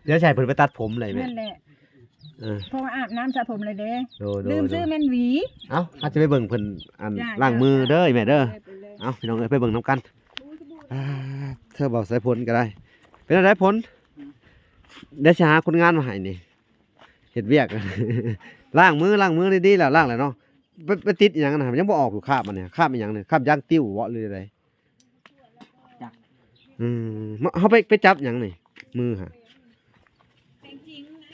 ດຽວຊິໃຫ້ເພິ່ນໄປຕັດຜົມເລີຍແມ່ ນັ້ນແຫຼະ ເອີ ເພາະວ່າອາບນ້ຳສະຜົມແລ້ວເດ້ ໂດຍໆ ລືມຊື້ແມ່ນຫວີ ເອົ້າ ເຮົາຈະໄປເບິ່ງເພິ່ນ ອັນ ຈ້າ ລ້າງມືເດີແມ່ເດີ ໄປເລີຍ ເອົ້າ ພີ່ນ້ອງເອີຍ ໄປເບິ່ງນຳກັນ ອ່າ ເທື່ອເບົາໃສ່ຜົນກໍໄດ້ ເປັນຈັ່ງໃດຜົນ ດຽວຊິຫາຄົນງານມາໃຫ້ນີ້ ເຮັດວຽກ ລ້າງມື ລ້າງມືດີໆ ແລ້ວ ລ້າງແລ້ວເນາະ ໄປ ໄປຕິດອີ່ຫຍັງຫັ້ນນະ ຍັງບໍ່ອອກຢູ່ ຄາບອັນນີ້ ຄາບອີ່ຫຍັງນີ້ ຄາບຢາງຕິ້ວເບາະ ຫຼືໃດ? ຈັກ ອືມ ເຮົາໄປ ໄປຈັບຫຍັງນີ້ ມືຫະ?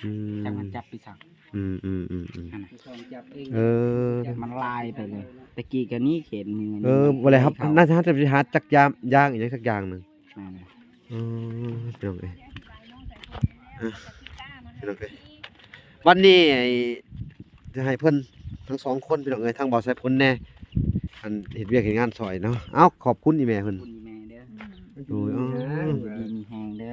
ອືມ ຈັບມັນຈັບໄປສັກ ອືມໆໆໆ ຫັ້ນນະ ເອີ ມັນລາຍໄປເລີຍ ແຕ່ກີ້ກໍນີ້ເຂດມື ເອີ ບໍ່ໄດ້ ເຮົາໜ້າຈະໄປຫາຈັກຢາງ ຢາງອີ່ຫຍັງສັກຢ່າງໜຶ່ງ ແມ່ນ ເອີ ພີ່ນ້ອງເອີຍ ເອີ ພີ່ນ້ອງເອີຍ ວັນນີ້ຈະໃຫ້ເພິ່ນທັງສອງຄົນ ພີ່ນ້ອງເອີຍ ທັງເບົາສາຍຝົນແດ່ ອັນເຮັດວຽກເຮັດງານຊ່ອຍເນາະ ເອົ້າ ຂອບຄຸນອີ່ແມ່ເພິ່ນ ຂອບຄຸນອີ່ແມ່ເດີ ໂດຍ ເອີ ຢູ່ດີມີແຮງເດີ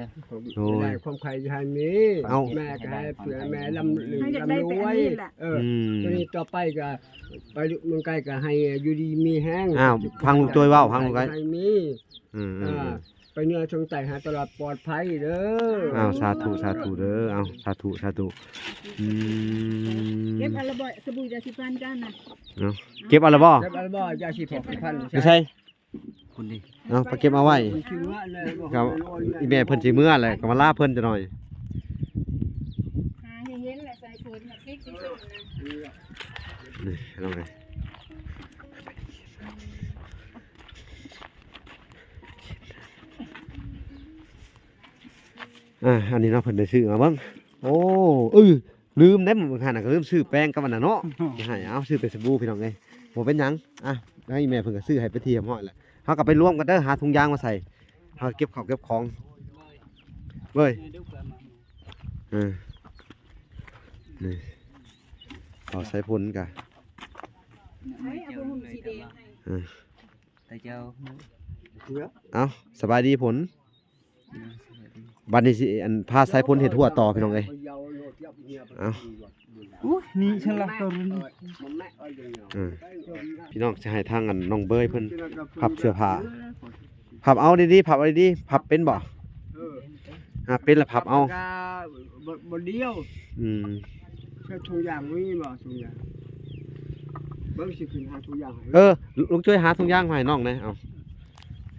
ໂດຍ ຄວາມໄຄຢາກໃຫ້ມີ ເອົ້າ ແມ່ກໍໃຫ້ເພື່ອແມ່ລ່ຳ ເຮົາຢາກໄດ້ແຕ່ອັນນີ້ແຫຼະ ເອີ ອືມ ຕົວນີ້ຕໍ່ໄປກໍໄປເມືອງໄກກໍໃຫ້ຢູ່ດີມີແຮງ ອ້າວ ຟັງລຸງໂຈ້ຍເວົ້າ ຟັງລຸງໂຈ້ຍ ໃຫ້ມີ ອືມ ອ່າ ໄປເໜືອເທິງໃຕ້ໃຫ້ຕະຫຼອດປອດໄພເດີ ອ້າວ ສາທຸ ສາທຸເດີ ອ້າວ ສາທຸ ສາທຸ ອືມ ເກັບເອົາລະບໍ ສະບູຢາສີຟັນເຈົ້ານະ ເນາະ ເກັບເອົາລະບໍ ເກັບເອົາລະບໍ ຢາສີຟັນ ຢູ່ໃສ? ພຸ້ນເດ ເອົາ ໄປເກັບເອົາໄວ້ ເພິ່ນຊິເມືອແລ້ວ ກໍອີ່ແມ່ເພິ່ນຊິເມືອແລ້ວ ກໍມາລາເພິ່ນຈັກໜ່ອຍ ຫາໃຫ້ເຫັນແຫຼະ ໃສ່ຝົນນະ ປິດຊິຊື່ນະ ນີ້ ພີ່ນ້ອງເອີຍ ອ່າ ອັນນີ້ເນາະ ເພິ່ນໄດ້ຊື້ມາເບິ່ງ ໂອ້ ເອີ ລືມເດ້ ມື້ຫັ້ນນະກໍລືມຊື້ແປ້ງກັບອັນນັ້ນເນາະ ຈະໃຫ້ ເອົາ ຊື້ແຕ່ສະບູ ພີ່ນ້ອງເອີຍ ບໍ່ເປັນຫຍັງ ອ່ະ ໃຫ້ແມ່ເພິ່ນກໍຊື້ໃຫ້ເປັນທີ່ຮຽບຮ້ອຍແລ້ວ ເຮົາກໍໄປລວມກັນເດີ ຫາຖົງຢາງມາໃສ່ ເຮົາເກັບເຂົ້າເກັບຂອງ ເວີຍ ເອີ ນີ້ ເອົາໃສ່ພົນກະ ເອົາຜ້າຫົ່ມສີແດງໃຫ້ ເອີ ຕາເຈົ້າ ເອົາ ສະບາຍດີພົນ ບັດນີ້ຊິ ອັນ ພາສາຍພົນເຮັດຫົວຕໍ່ ພີ່ນ້ອງເອີຍ ເອົາ ໂອ້ຍ ນີ້ຊັ້ນລະ ໂຕນີ້ ເອີ ພີ່ນ້ອງ ຊິໃຫ້ທາງ ອັນ ນ້ອງເບີຍເພິ່ນພັບເສື້ອຜ້າ ພັບເອົາດີໆ ພັບເອົາດີໆ ພັບເປັນບໍ່? ເອີ ຫາເປັນລະພັບເອົາ ບໍ່ ບໍ່ດຽວ ອືມ ໃສ່ຖົງຢາງມີບໍ່? ຖົງຢາງ ເບິ່ງຊິຂຶ້ນຫາຖົງຢາງໃຫ້ ເອີ ລຸງຈ້ອຍຫາຖົງຢາງມາໃຫ້ນ້ອງແດ່ ເອົາ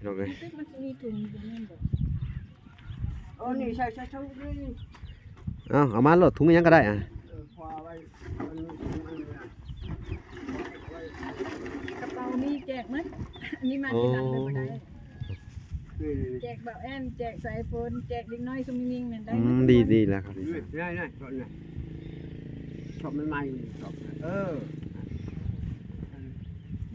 ນ້ອງເອີຍ ມັນຊິມີຖົງຢູ່ບໍ່ແມ່ນບໍ່? ເອີ ນີ້ໃສ່ ໃສ່ຖົງນີ້ ເອົາ ເອົາມາໂລດ ຖົງຫຍັງກໍໄດ້ ອ່ະ ເອີ ພໍໄວ້ ອັນນີ້ ອັນນີ້ ອັນນີ້ ກະເປົາມີແຈກໝົດ ອັນນີ້ມາທີຫຼັງເລີຍບໍ່ໄດ້ ນີ້ ນີ້ ນີ້ ແຈກບ່າວແອນ ແຈກສາຍຝົນ ແຈກເດັກນ້ອຍຊຸມຍິງນັ້ນໄດ້ ອືມ ໝົດ ດີ ດີແລ້ວຄັບ ນີ້ ນີ້ ນີ້ ຊອບໃໝ່ໆ ຊອບ ເອີ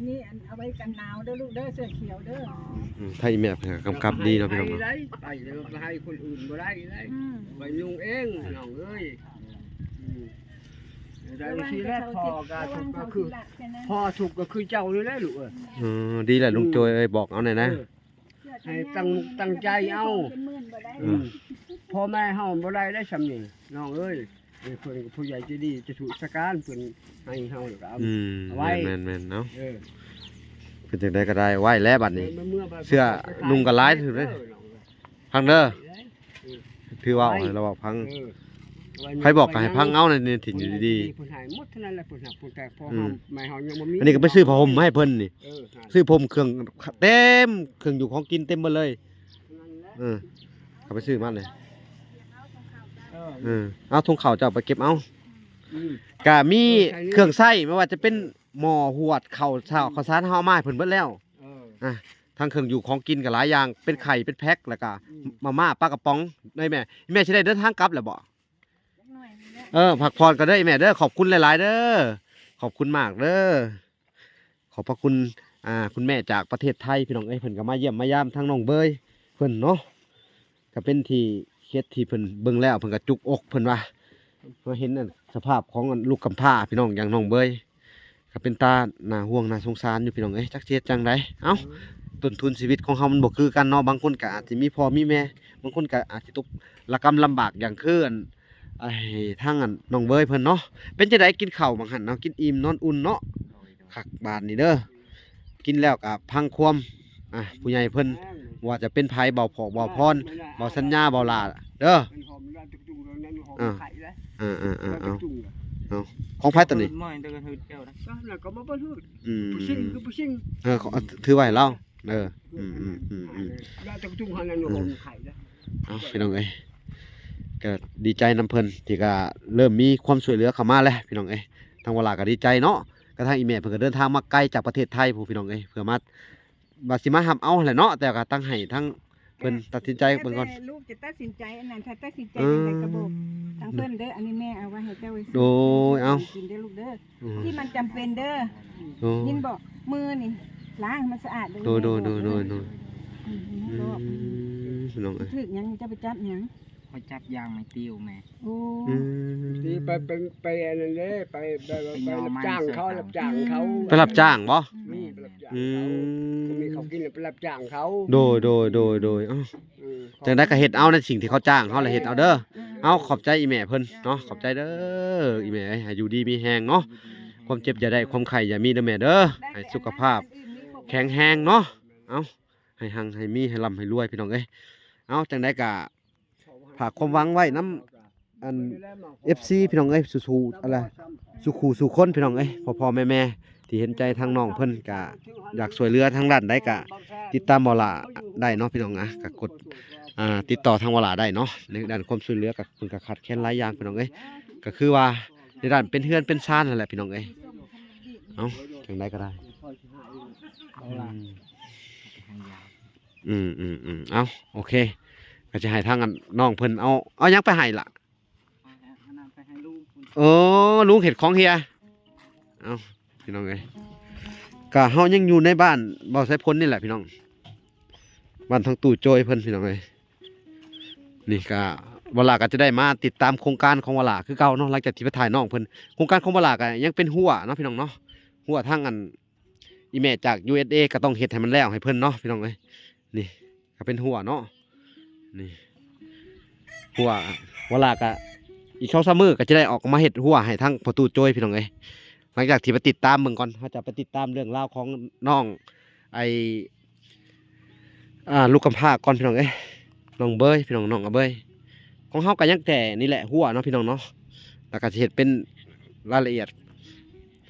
ນີ້ ອັນ ເອົາໄວ້ກັນໜາວເດີລູກເດີ ເສື້ອຂຽວເດີ ອືມ ໄທແມ່ເພິ່ນກຳກັບດີເນາະ ພີ່ນ້ອງເນາະ ໄປເດີ ໄປເດີ ໄປໃຫ້ຄົນອື່ນບໍ່ໄດ້ເດ້ ອືມ ໄປນຸ່ງເອງ ນ້ອງເອີຍ ອືມ ໄດ້ຊີ້ແຫຼະ ພໍ່ກໍທຸກກໍຄື ພໍ່ທຸກກໍຄືເຈົ້ານີ້ແຫຼະລູກເອີຍ ເອີ ດີແລ້ວລຸງໂຈຍເອີຍ ບອກເອົາແດ່ນະ ເອີ ໃຫ້ຕັ້ງ ຕັ້ງໃຈເອົາ ເປັນໝື່ນບໍ່ໄດ້ ອືມ ພໍ່ແມ່ເຮົາບໍ່ໄດ້ໄດ້ຊ່ຳນີ້ ນ້ອງເອີຍ ເອີ ເພິ່ນກໍຜູ້ໃຫຍ່ໃຈດີ ຈະທຸສະການ ເພິ່ນໃຫ້ເຮົາແລ້ວກໍເອົາ ອືມ ເອົາໄວ້ ແມ່ນໆໆ ເນາະ ເອີ ເປັນຈັ່ງໃດກໍໄດ້ ໄວ້ແລ້ວບັດນີ້ ເມື່ອ ເສື້ອນຸ່ງກໍຫຼາຍເຕີບເດ້ ເອີ ຟັງເດີ ເອີ ຖືເວົ້າໃຫ້ລາວຟັງ ເອີ ໃຜບອກກໍໃຫ້ຟັງເອົາໃນທີ່ດີໆ ເພິ່ນໃຫ້ໝົດເທົ່ານັ້ນແຫຼະ ເພິ່ນຮັກເພິ່ນແພງ ພໍ່ເຮົາ ອືມ ແມ່ເຮົາຍັງບໍ່ມີ ອັນນີ້ກໍໄປຊື້ຜ້າຫົ່ມມາໃຫ້ເພິ່ນນີ້ ເອີ ຊື້ຜົມເຄື່ອງເຕັມ ເຄື່ອງຢູ່ຂອງກິນເຕັມເບິດເລີຍ ນັ້ນແຫຼະ ເອີ ເຂົາໄປຊື້ມາເລີຍ ເອີ ເອີ ເອົາຖົງເຂົ້າເຈົ້າໄປເກັບເອົາ ອືມ ກະມີເຄື່ອງໃຊ້ ບໍ່ວ່າຈະເປັນໝໍ້ຫວດເຂົ້າ ເຂົ້າສານ ເຮົາເອົາມາໃຫ້ເພິ່ນເບິດແລ້ວ ເອີ ອ່ະ ທັງເຄື່ອງຢູ່ຂອງກິນກໍຫຼາຍຢ່າງ ເປັນໄຂ່ ເປັນແພັກ ແລ້ວກໍ ອືມ ມາມ່າ ປາກະປ໋ອງ ເດ້ແມ່ ແມ່ຊິໄດ້ເດີນທາງກັບແລ້ວບໍ່? ເອີ ພັກຜ່ອນກ່ອນເດີແມ່ເດີ ຂອບຄຸນຫຼາຍໆເດີ ຂອບຄຸນມາກເດີ ຂອບພະຄຸນ ອ່າ ຄຸນແມ່ຈາກປະເທດໄທ ພີ່ນ້ອງເອີຍ ເພິ່ນກໍມາຢ້ຽມມາຢາມທາງນ້ອງເບີຍເພິ່ນເນາະ ກໍເປັນທີ່ເຮັດທີ່ເພິ່ນເບິ່ງແລ້ວ ເພິ່ນກໍຈຸກອົກ ເພິ່ນວ່າ ມາເຫັນອັນສະພາບຂອງອັນລູກກຳພ້າ ພີ່ນ້ອງ ຢ່າງນ້ອງເບີຍ ກໍເປັນຕາໜ້າຫ່ວງໜ້າສົງສານຢູ່ພີ່ນ້ອງເອີຍ ຈັກຊິເຮັດຈັ່ງໃດ. ເອົ້າ ຕົ້ນທຶນຊີວິດຂອງເຮົາມັນບໍ່ຄືກັນເນາະ ບາງຄົນກໍອາດຊິມີພໍ່ມີແມ່ ບາງຄົນກໍອາດຊິຕົກລະກຳລຳບາກ ຢ່າງຄືອັນ ໄອ້ທາງອັນນ້ອງເບີຍເພິ່ນເນາະ. ເປັນຈັ່ງໃດ ກິນເຂົ້າບັງຫັ້ນເນາະ ກິນອີ່ມນອນອຸ່ນເນາະ. ຄັກບາດນີ້ເດີ ກິນແລ້ວກໍຟັງຄວາມ ອ່າ ຜູ້ໃຫຍ່ເພິ່ນ ວ່າຈະເປັນໃຜ ເບົາຜອກ ເບົາພອນ ເບົາສັນຍາ ເບົາຫຼ້າເດີ. ເອີ ເອົາ ຂອງໃຜຕົວນີ້? ອືມ ເອີ ຖືໄວ້ໃຫ້ລາວ ເອີ ອືມໆໆໆ ເອົາ ພີ່ນ້ອງເອີຍ ກໍດີໃຈນຳເພິ່ນທີ່ກໍເລີ່ມມີຄວາມຊ່ວຍເຫຼືອເຂົ້າມາແລ້ວ ພີ່ນ້ອງເອີຍ. ທາງວາລາກໍດີໃຈເນາະ ກະທາງອີ່ແມ່ເພິ່ນກໍເດີນທາງມາໄກຈາກປະເທດໄທພຸ້ນ ພີ່ນ້ອງເອີຍ ເພື່ອມາ ວ່າຊິມາຮັບເອົາຫັ້ນແຫຼະເນາະ ແຕ່ກໍຕ້ອງໃຫ້ທາງເພິ່ນຕັດສິນໃຈເບິ່ງກ່ອນ. ແຕ່ລູກຈະຕັດສິນໃຈອັນນັ້ນ ຖ້າຕັດສິນໃຈຈັ່ງໃດກໍບອກທາງເພິ່ນເດີ. ອັນນີ້ແມ່ເອົາໄວ້ໃຫ້ເຈົ້າໄວ້ ໂດຍ ເອົາ ກິນເດີລູກເດີ ທີ່ມັນຈຳເປັນເດີ ຍິນບໍ່? ມືນີ້ລ້າງໃຫ້ມັນສະອາດເດີ. ໂດຍ ໂດຍ ໂດຍ ໂດຍ ອືມ ພີ່ນ້ອງເອີຍ ຖືກຫຍັງ ເຈົ້າໄປຈັບຫຍັງ? ຂ້ອຍຈັບຢາງໄມ້ຕິວແມ່. ໂອ້ ອືມ ທີ່ໄປ ໄປ ໄປອັນນັ້ນເດ້ ໄປ ໄປ ໄປ ໄປ ໄປ ໄປຮັບຈ້າງເຂົາ ໄປ ຮັບຈ້າງເຂົາ ໄປຮັບຈ້າງບໍ່? ອືມ ໄປຮັບຈ້າງເຂົາ ອືມ ເຂົາມີເຂົາກິນ ໄປຮັບຈ້າງເຂົາ. ໂດຍ ໂດຍ ໂດຍ ໂດຍ ເອົ້າ ອືມ ຈັ່ງໃດກໍເຮັດເອົາໃນສິ່ງທີ່ເຂົາຈ້າງເຮົາ ແລ້ວເຮັດເອົາເດີ. ເອີ ເອົາ ຂອບໃຈອີ່ແມ່ເພິ່ນເນາະ ຂອບໃຈເດີອີ່ແມ່ເອີຍ ໃຫ້ຢູ່ດີມີແຮງເນາະ ຄວາມເຈັບຢ່າໄດ້ ຄວາມໄຂ້ຢ່າມີເດີແມ່ເດີ ໃຫ້ສຸຂະພາບແຂງແຮງເນາະ. ເອົາ ໃຫ້ຮັ່ງໃຫ້ມີ ໃຫ້ລ່ຳໃຫ້ລວຍ ພີ່ນ້ອງເອີຍ. ເອົາ ຈັ່ງໃດກໍ ຝາກຄວາມຫວັງໄວ້ນຳອັນ ເອັຟຊີ ພີ່ນ້ອງເອີຍ ສູ່ໆ ອັນລະ ສູ່ຄູ່ສູ່ຄົນ ພີ່ນ້ອງເອີຍ ພໍ່ໆແມ່ໆທີ່ເຫັນໃຈທາງນ້ອງເພິ່ນ ກະຢາກຊ່ວຍເຫຼືອທາງດ້ານໃດກະຕິດຕາມບໍ່ຫຼ້າໄດ້ເນາະ ພີ່ນ້ອງນະ ກະກົດ ອ່າ ຕິດຕໍ່ທາງບໍ່ຫຼ້າໄດ້ເນາະ. ໃນດ້ານຄວາມຊ່ວຍເຫຼືອກະ ເພິ່ນກະຂາດແຄນຫຼາຍຢ່າງ ພີ່ນ້ອງເອີຍ ກະຄືວ່າໃນດ້ານເປັນເຮືອນເປັນຊານຫັ້ນແຫຼະ ພີ່ນ້ອງເອີຍ. ເອົ້າ ຈັ່ງໃດກໍໄດ້ ອືມ ອືມໆໆ ເອົາ ໂອເຄ ກໍຈະໃຫ້ທາງອັນນ້ອງເພິ່ນເອົາ ເອົາຫຍັງໄປໃຫ້ລະ? ເອົາອັນນັ້ນໄປໃຫ້ລຸງພຸ້ນ. ໂອ້ ລຸງເຮັດຂອງເຮຍ. ເອົ້າ ພີ່ນ້ອງເອີຍ ກະເຮົາຍັງຢູ່ໃນບ້ານເບົາສາຍພົນນີ້ແຫຼະ ພີ່ນ້ອງ ບ້ານທາງຕູ້ໂຈຍເພິ່ນ ພີ່ນ້ອງເອີຍ. ນີ້ກະ ວາລາກໍຈະໄດ້ມາຕິດຕາມໂຄງການຂອງວາລາຄືເກົ່າເນາະ ຫຼັງຈາກທີ່ໄປຖ່າຍນ້ອງເພິ່ນ. ໂຄງການຂອງວາລາກໍຍັງເປັນຮົ້ວເນາະ ພີ່ນ້ອງເນາະ ຮົ້ວທາງອັນ ອີ່ແມ່ຈາກ ຢູເອສເອ ກໍຕ້ອງເຮັດໃຫ້ມັນແລ້ວໃຫ້ເພິ່ນເນາະ ພີ່ນ້ອງເອີຍ. ນີ້ກໍເປັນຮົ້ວເນາະ ນີ້ຮົ້ວ ວາລາກໍອີກສອງສາມມື້ກໍຈະໄດ້ອອກມາເຮັດຮົ້ວໃຫ້ທາງພໍ່ຕູ້ໂຈຍ ພີ່ນ້ອງເອີຍ. ຫຼັງຈາກທີ່ໄປຕິດຕາມເບິ່ງກ່ອນ ເຮົາຈະໄປຕິດຕາມເລື່ອງລາວຂອງນ້ອງ ໄອ້ ອ່າ ລູກກຳພ້າກ່ອນ ພີ່ນ້ອງເອີຍ ນ້ອງເບີຍ ພີ່ນ້ອງ ນ້ອງອາເບີຍ ຂອງເຮົາກໍຍັງແຕ່ນີ້ແຫຼະ ຮົ້ວເນາະ ພີ່ນ້ອງເນາະ ແລ້ວກໍຊິເຮັດເປັນລາຍລະອຽດ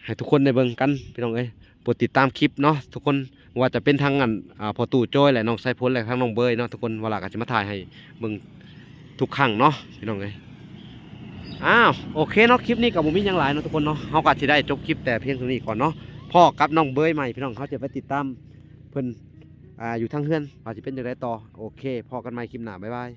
ໃຫ້ທຸກຄົນໄດ້ເບິ່ງກັນ ພີ່ນ້ອງເອີຍ. ໂປດຕິດຕາມຄລິບເນາະທຸກຄົນ ບໍ່ວ່າຈະເປັນທັງອັນ ອ່າ ພໍ່ຕູ້ໂຈຍ ແລະ ນ້ອງສາຍພົນ ແລະ ທັງນ້ອງເບີຍເນາະທຸກຄົນ ວາລາກໍຈະມາຖ່າຍໃຫ້ເບິ່ງທຸກຄັ້ງເນາະ ພີ່ນ້ອງເອີຍ. ອ້າວ ໂອເຄເນາະ ຄລິບນີ້ກໍບໍ່ມີຫຍັງຫຼາຍເນາະທຸກຄົນເນາະ ເຮົາກໍຊິໄດ້ຈົບຄລິບແຕ່ພຽງເທົ່ານີ້ກ່ອນເນາະ. ພໍ້ກັບນ້ອງເບີຍໃໝ່ ພີ່ນ້ອງ ເຮົາຈະໄປຕິດຕາມເພິ່ນ ອ່າ ຢູ່ທາງເຮືອນວ່າຊິເປັນຈັ່ງໃດຕໍ່. ໂອເຄ ພໍ້ກັນໃໝ່ຄລິບໜ້າ ບາຍບາຍ.